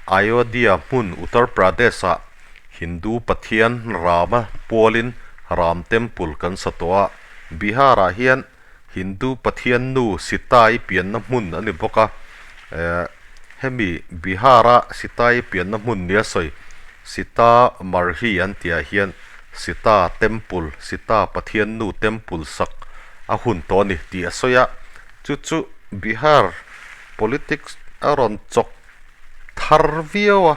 Ayodhya hmun Uttar Pradesh-ah Hindu pathian Rama pualin Ram Temple kan sa tawh a, Bihar-ah hian Hindu pathian nu Sita-i pianna hmun a ni bawk a, hemi Bihar-a Sita-i pianna hmun nia sawi Sita Marhi an tihah hian Sita Temple, Sita pathian nu temple sak a hun tawh a ni tih a sawi a, chu chu Bihar politics a rawn chawk thar viau a,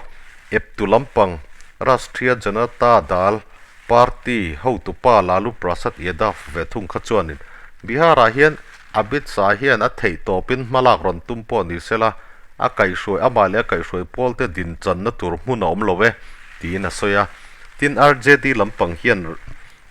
eptu lampang Rashtriya Janata Dal Party hotupa Lalu Prasad Yadav ve thung kha chuanin Bihar-ah hian Amit Shah hian a theih tawpin hmalak rawn tum pawh ni sela, a kaihhruai amah leh a kaihhruai pawlte din channa tur hmun a awm lo e, tiin a sawi a. Tin, RJD lampang hian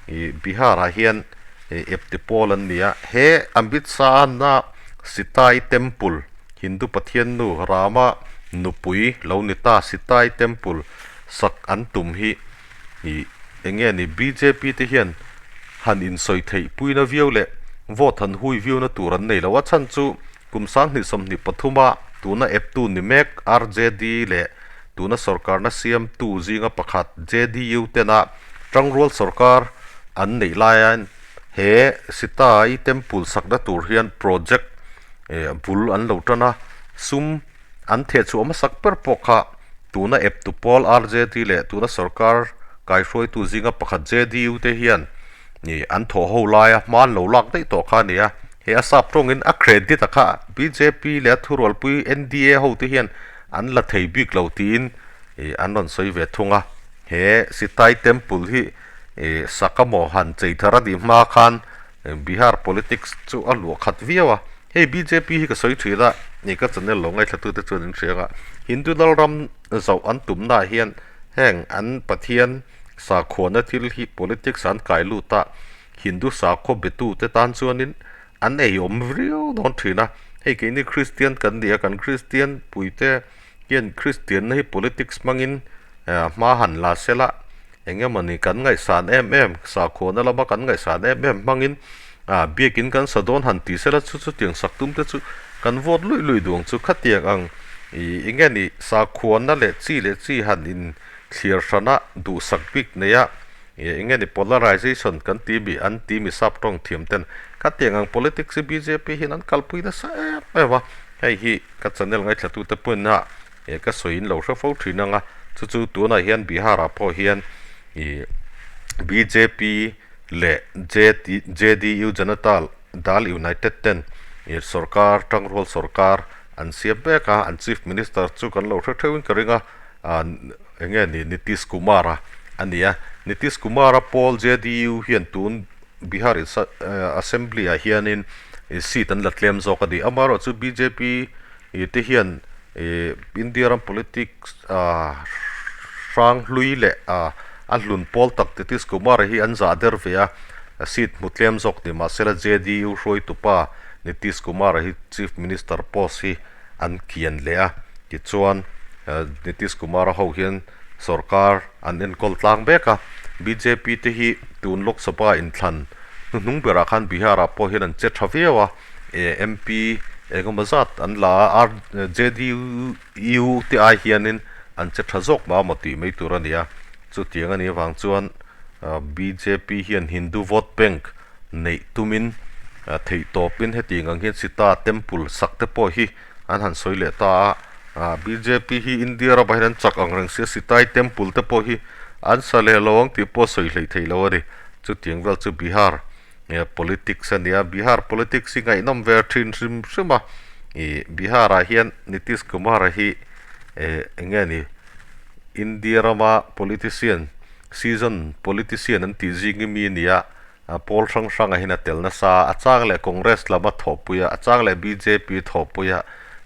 Bihar-ah hian epti pawl an ni a, he Amit Shah-a Sitai Temple, Hindu pathian nu Rama nupui lo ni ta Sitai Temple sak an tum hi Ih, eng nge ni bjp te hian han insawi theih puina viau leh vote han hui viauna tur an nei lo. A chhan chu kum 2023 a tuna eptu ni mek RJD leh tuna sorkarna siamtu zinga pakhat JDU tena tangrual sorkar an neih laiin he Sitai Temple sakna tur hian project bul an lo tan a, sum An thehchhuah hmasak ber pawh kha tuna eptu pawl RJD leh tuna sorkar kaihruaitu zinga pakhat JDU te hian an thawh ho laia hma an lo lak daih tawh kha a ni a. Hei a sap tawngin a credit a kha bjp leh a thurualpui NDA ho te hian an la thei bik lo tiin ih an rawn sawi ve thung a. He Sitai Temple hi ih sak amaw han chei thar a nih hma khan Bihar politics chu a luah khat viau a. Hei bjp hi ka sawi thin a, ih ka channel lo ngaithlatute chuan in hria ang a. Hindu Lalram zoh an tumnaah hian heng an Pathian sakhuana thil hi politics an kai lut a. Hindu sakhaw betute tan chuanin an ei awm riau dawn thin a, hei keini Kristian kan ni a, kan Kristian puite hian Kristianna hi politics hmangin hma han la se la, eng emawni kan ngaihsan em em, sakhuana lama kan ngaihsan em em hmangin biakin kan sa dawn han ti se la chu chutiang sak tum te chu kan vote luih luih duh ang chu khatiang ang ih eng nge ni sakhuana leh chi leh chi han in thliar hrana duhsak bik nei a. Nge enge ni polarization kan ti mi an ti mi sap tawng thiam ten khatiang ang politics hi bjp hian an kalpui nasa em em a, hei hi ka channel ngaithla tute pawhin a eh ka sawi in lo hre fo thin ang a, chu chu tunah hian Bihar ah pawh hian ih bjp leh JDU Janata Dal United ten ih sorkar tangrual sorkar an siam mek a, an chief minister chu kan lo hre theuhin ka ring a ah. Eng nge ni Nitish Kumar-a a ni a. Nitish Kumar-a pawl JDU hian tun Bihar Assembly-ah hianin seat an la tlem zawk a ni. Amaherawhchu bjp te hian India ram politics hrang hlui leh a hlun pawl tak Nitish Kumar-a hi an zah der ve a, seat hmu tlem zawk ni mahsela JDU hruaitupa Nitish Kumar-a hi Chief Minister post hi an kian leh a, tichuan Nitish Kumar-a ho hian sorkar an enkawl tlang mek a, bjp te hi tun Lok Sabha inthlan hnuhnung berah khan Bihar-ah pawh hian an che tha viau a, MP engemaw zat an la a, JDU te ai hianin an che tha zawk mah maw tih mai tur a ni a, chutiang a nih avang chuan bjp hian Hindu vote bank neih tumin theih tawpin hetiang ang hian Sita temple sak te pawh hi an han sawi leh ta a, ah bjp hi India ramah hian an chak ang reng sia Sitai temple te pawh hi an sa leh lo ang tih pawh sawi hleih theih lo a ni. Chutiang vel chu Bihar politics a ni a, Bihar politics hi ngaihnawm ve thin hrim hrim a, ih Bihar ah hian Nitish Kumar a hi eh eng nge ni India rama politician season politician an tih zing imi a ni a, pawl hrang hrang ah hian a tel nasa a, a chang leh Congress lam a thawhpui a, a chang leh bjp thawhpui a,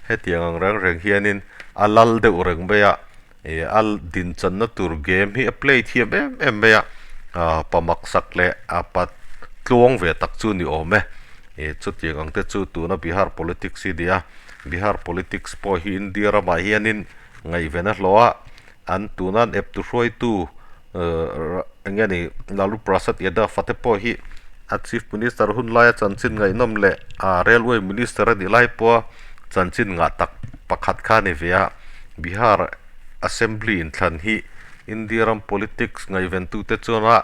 hetiang ang reng reng hianin a lal deuh reng mai a, ih a din channa tur game hi a play thiam em em mai a, ah pa maksak leh a pa tluang ve tak chu ni awm e, ih chutiang ang te chu tuna Bihar politics hi a ni a, Bihar politics pawh hi India ramah hianin ngaihven a hlawh a. An tuna an eptu hruaitu eng nge ni Lalu Prasad Yadav a te pawh hi a Chief Minister hun laia chanchin ngaihnawm leh a Railway Minister a nih lai pawha chanchin ngah tak pakhat kha a ni ve a. Bihar Assembly inthlan hi India ram politics ngaihventute chuan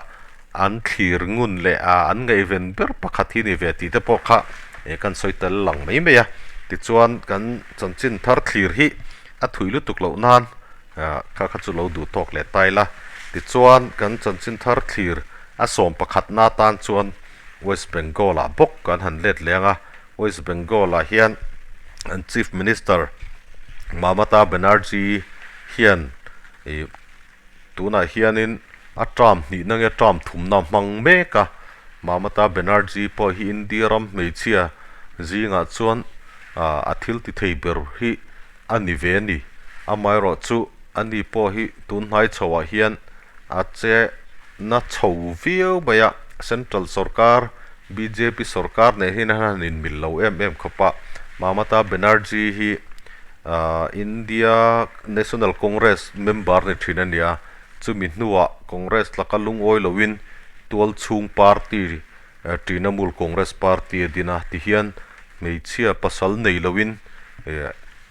an thlir ngun leh a an ngaihven ber pakhat hi a ni ve tih te pawh kha kan sawi tel lang mai mai a. Tichuan kan chanchin thar thlir hi A thui lutuk loh nan kha kha chu lo duh tawk leh ta ila. Tichuan kan chanchin thar thlir a sawm pakhatna atan chuan West Bengal ah bawk kan han let leng a. West Bengal ah hian an Chief Minister Mamata Banerjee hian ih tunah hianin a term hnihna nge term thumna hmang mek a. Mamata Banerjee pawh hi India ram hmeichhia zingah chuan a thil ti thei ber hi a ni ve a ni. Amaherawh chu ani pawh hi tun hnai chhoah hian a che na chho viau mai a, Central sorkar bjp sorkar nen hian a han inmil lo em em khawp a. Mamata Banerjee hi India National Congress member ni thin a ni a, chumi hnuah Congress laka lungawi loin tualchhung party Trinamool Congress party a din a, tihian hmeichhia pasal nei loin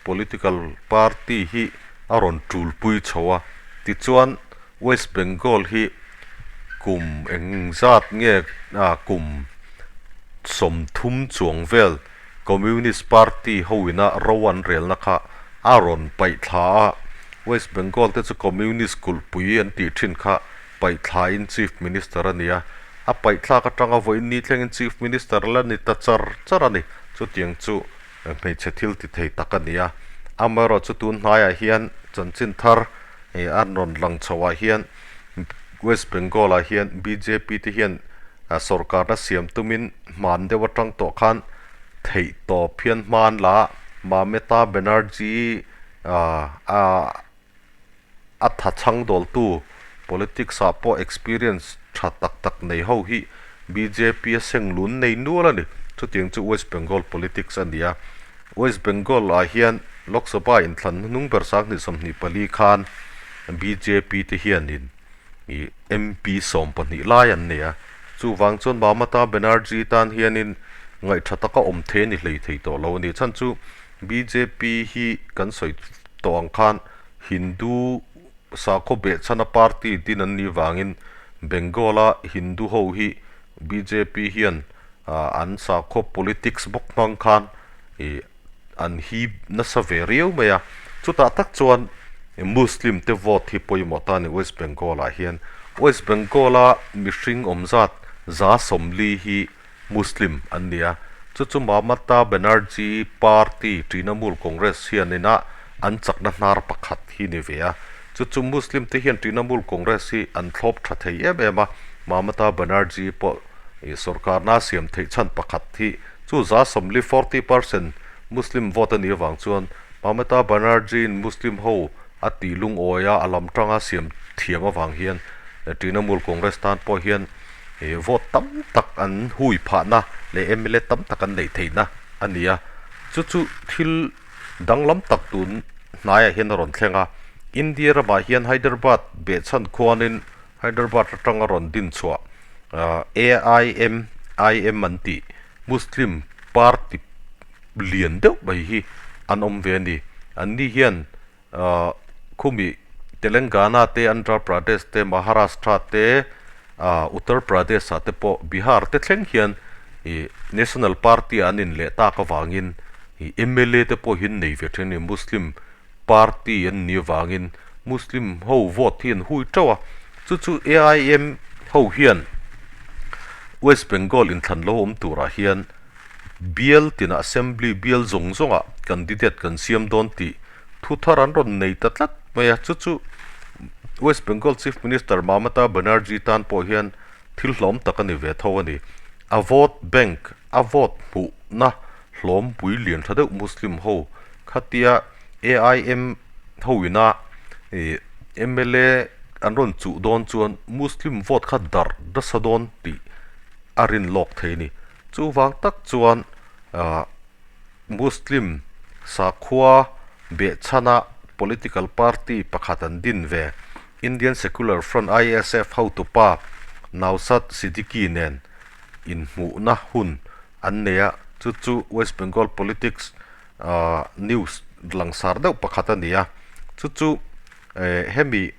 political party hi a rawn tulpui chho a, tichuan West Bengal hi kum eng zat nge kum 30 chuang vel Communist Party hoina ro an relna kha a rawn paih thla a, West Bengal te chu Communist kulhpui an tih thin kha paih thlain Chief Minister a ni a. A paih thlak atanga vawiin ni thlengin Chief Minister la ni ta char char a ni. Chutiang chu hmeichhe thil ti thei tak a ni a. Amaherawhchu chu tun hnaiah hian chanchin thar an rawn lang chhoah hian West Bengal ah hian bjp te hian sorkarna siam tumin hman deuh atang tawh khan theih tawp hian hman la a, Mamata Banerjee ah a tha chhang dawltu politics ah pawh experience tha tak tak nei ho hi bjp a seng lun nei nual a ni. Chutiang chu West Bengal politics a ni a. West Bengal ah hian Lok Sabha inthlan hnuhnung ber sanghnih 24 khan bjp te hianin ih MP 12 lai an nei a. Chuvang chuan Mamata Banerjee tan hianin ngaihtha taka awm thei a ni hlei thei tawh lo a ni. Chhan chu bjp hi kan sawi tawh ang khan Hindu sakhaw behchhana party din an nih vangin Bengal-a Hindu ho hi bjp hian an sakhaw politics bawk hmang khan ih an hip nasa ve riau mai a. Chutah tak chuan Muslim te vote hi pawimawh ta a ni West Bengal-ah hian. West Bengal-a mihring awm zat 40 hi Muslim an ni a, chu chu Mamata Banerjee party Trinamool Congress hian ina an chakna hnar pakhat hi ni ve a, chu chu Muslim te hian Trinamool Congress hi an thlawp tha thei em em a, Mamata Banerjee pawh ih sorkarna siam theih chhan pakhat hi chu 40, 40%, Muslim vote a nih avang chuan Mamata Banerjee in Muslim ho a tih lungawi a, a lam tanga siam thiam avang hian Trinamool Congress tan pawh hian He vote tam tak an hui phahna leh mla tam tak an neih theihna a ni a, chu chu thil danglam tak tun hnaiah hian a rawn thleng a. India ramah hian Hyderabad behchhan khuanin Hyderabad atanga rawn din chhuah AIMIM an tih Muslim party lian deuh mai hi an awm ve a ni. Anni hian Ahh khumi Telangana te, Andhra Pradesh te, Maharashtra te, ahh Uttar Pradesh ah te pawh Bihar te thleng hian ih National Party ah an in leh tak avangin ih mla te pawh hi an nei ve thin a ni. Muslim party an nih avangin Muslim ho vote hi an hui teuh a, chu chu AIM ho hian West Bengal inthlan lo awm turah hian bial tinah Assembly bial zawng zawngah candidate kan siam dawn tih thu thar an rawn nei ta tlat mai a, chu chu West Bengal Chief Minister Mamata Banerjee tan pawh hian thil hlawm tak a ni ve tho a ni. A vote bank, a vote hmuhna hlawm pui lian tha deuh Muslim ho khatia AIM ho ina ih mla an rawn chuh dawn chuan Muslim vote kha darh nasa dawn tih a rin lawk thei a ni. Chuvang tak chuan ah Muslim sakhua behchhana political party pakhat an din ve, Indian Secular Front, ISF, hotupa Naushad Siddiqui nen inhmuhna hun an nei a, chu chu West Bengal politics news langsar deuh pakhat a ni a, chu chu hemi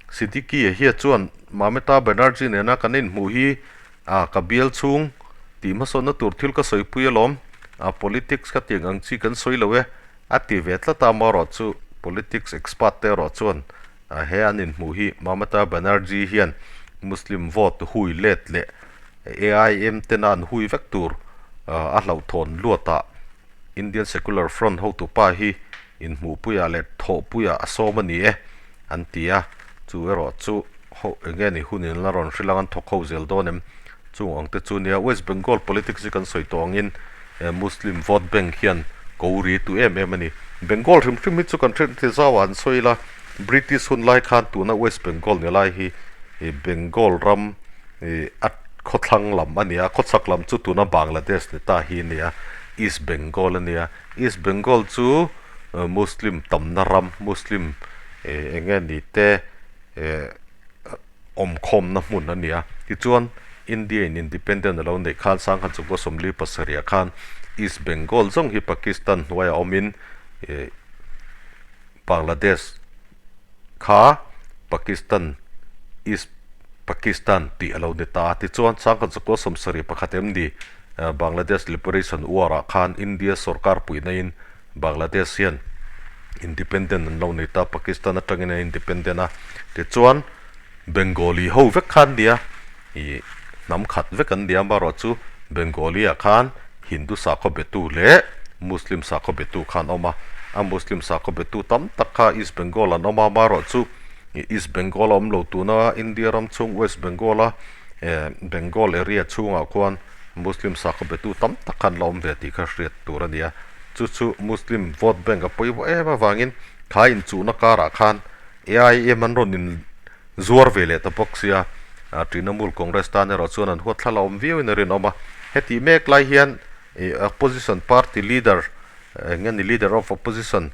Siddiqui-a hian chuan Mamata Banerjee nena kan inhmuh hi A, ka bial chhung tih hmasawnna tur thil ka sawipui alawm. A, politics ka tiang ang chi kan sawi lo e, a ti ve tlat a, amaherawh chu politics expert te erawh chuan he an inhmuh hi Mamata Banerjee hian Muslim vote hui let leh AIM tena an hui vek tur a hlauhthawn luatah Indian Secular Front hotupa hi inhmuhpuiah leh thawhpuiah a sawm a ni e, an ti a, chu erawh chu ho eng nge ni hun in la rawn hrilh ang an thawk ho zel dawn em? Chung ang te chu nia West Bengal politics hi kan sawi tawh angin Muslim vote bank hian ko ri tu em em a ni. Bengal hrim hrim hi chu kan hriat thei zau ah an sawi ila British hun lai khan tuna West Bengal ni lai hi Bengal ram a khawthlang lam a ni a, khawchhak lam chu tuna Bangladesh ni ta hi a ni a, East Bengal a ni a. East Bengal chu Muslim tamna ram Muslim eng nge ni te awmkhawmna hmun a ni a, tichuan India in independent a lo neih khan sangha chukua 47 ah khan East Bengal zawng hi Pakistan hnuaiah awmin Bangladesh kha Pakistan East Pakistan tih a lo ni ta a, tichuan sangha chukua 71 em ni Bangladesh Liberation War ah khan India sorkar puihna in Bangladesh hian independent an lo nei ta, Pakistan atangin an independent a, tichuan Bengali ho vek khan nia ih hnam khat vek an ni a, amaherawhchu Bengali ah khan Hindu sakhaw betu leh Muslim sakhaw betu kha an awm a, a Muslim sakhaw betu tam tak kha East Bengal an awm a, amaherawhchu East Bengal a awm lo tuna India ram chhung West Bengal a Bengal area chhungah khuan Muslim sakhaw betu tam tak kha an la awm ve tih kha hriat tur a ni a, chu chu Muslim vote bank a pawimawh em avangin kha inchuhna karah khan AIM an rawn in zuar ve leh ta bawk sia, Trinamool Congress tan erawh chuan an huat thla la awm viauin a rinawm a. Hetih mek lai hian Opposition party leader eng nge ni Leader of Opposition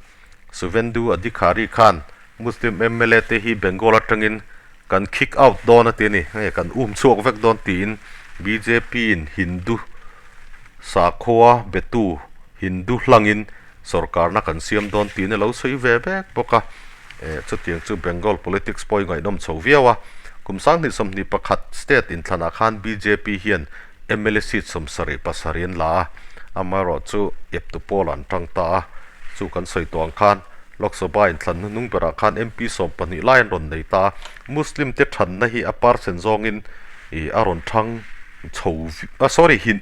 Suvendu Adhikari khan Muslim mla te hi Bengal atangin kan kick out dawn a ti a ni, hei kan um chhuak vek dawn tiin bjp in Hindu sakhua betu Hindu hlangin Sorkarna kan siam dawn tiin a lo sawi ve vek bawk a, eh chutiang chu Bengal politics pawh i ngaihnawm chho viau a. Kum 2021 state inthlanah khan bjp hian mla seat 77 an la a, amaherawh chu eptu pawl an tang ta a, chu kan sawi tawh ang khan Lok Sabha inthlan hnuhnung berah khan MP 12 lai an rawn nei ta a, Muslim te thanna hi a percent zawngin ih a rawn thang chho ah sorry hin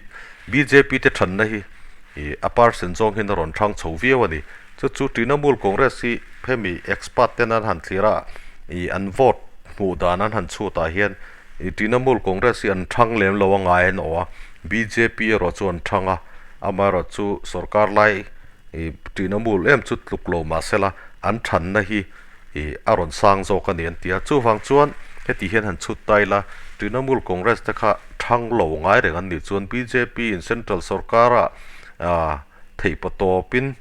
bjp te thanna hi Ih, a percent zawng hian a rawn hrang chho viau a ni. Chu chu Trinamool Congress hi hemi expert ten an han thlir a, ih, an vote hmuh dan an han chhut ah hian ih Trinamool Congress hi an hrang lem lo a ngai an awh a, bjp erawh chu an hrang a, amaherawh chu sorkar lai ih Trinamool em chu tluk lo mahsela an thanna hi ih a rawn sang zawk a ni an ti a. Chuvang chuan heti hian han chhut ta ila, Trinamool Congress te kha thang lo ngai reng an nih chuan bjp in Central sorkara ah theihpa tawpin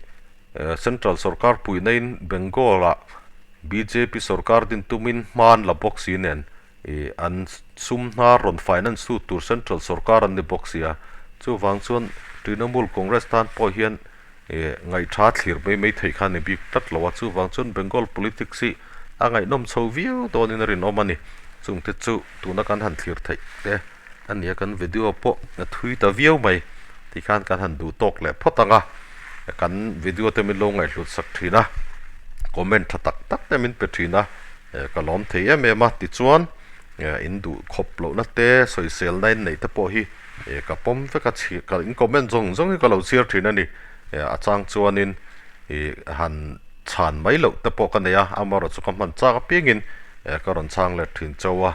Central sorkar puihna in Bengal ah bjp sorkar din tumin hma an la bawk si nen ih an sum hnar rawn finance tu tur Central sorkar an ni bawk si a. Chuvang chuan Trinamool Congress tan pawh hian Ih, ngaihtha thlir mai mai theih kha a ni bik tlat lo a, chuvang chuan Bengal politics hi a ngaihnawm chho viau dawnin a rinawm a ni. Chungte chu tuna kan han thlir theih te a nia, kan video pawh a thui ta viau mai tikhan kan han duh tawk leh phawt ang a, kan video te min lo ngaihhlut sak thin a, comment tha tak tak te min pe thin a, ka lawm thei em em a, tichuan in duh khawp lohna te sawiselna in neih te pawh hi Eh ka pawm vek a chhi ka in comment zawng zawng hi ka lo chhiar thin a ni. Eh a chang chuanin ih han chhan mai loh te pawh ka nei a, amaherawh chu ka hman chak apiangin eh ka rawn chhang let thin chauh a,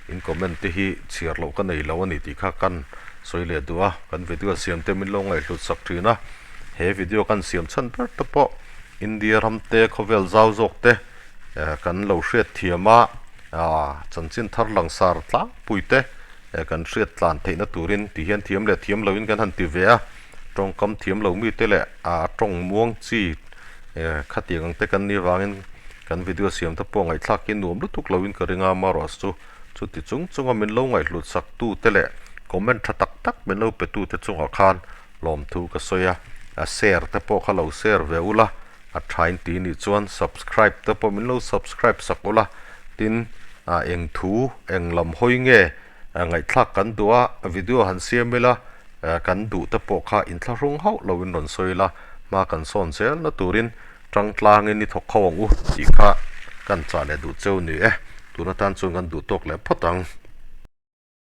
in comment te hi chhiar loh ka nei lo a ni tih kha kan sawi leh duh a, kan video siam te min lo ngaihhlut sak thin a, he video kan siam chhan ber te pawh India ram te khawvel zau zawk te eh kan lo hriat thiam a, ah chanchin thar langsar tlangpui te. Eh kan hriat tlan theihna turin ti hian thiam leh thiam loin kan han ti ve a, tawngkam thiam lo mite leh a tawng muang chi eh khatiang ang te kan nih avangin kan video siam te pawh ngaihthlak hi nuam lutuk loin ka ring a, amaherawh chu chuti chung chunga min lo ngaihhlut sak tu te leh comment tha tak tak min lo pe tu te chungah khan lawmthu ka sawi a, a share te pawh kha lo share ve ula a thain tih nih chuan subscribe te pawh min lo subscribe sak ula tin ah eng thu eng lam hawi nge ngaihthlak kan duh a video han siam ila kan duh te pawh kha inthlahrung hauh lo in rawn sawi ila hma kan sawn zel na turin tang tlangin i thawk kho ang u tih kha kan chah leh duh cheu ni e tun atan chuan kan duh tawk leh phawt ang.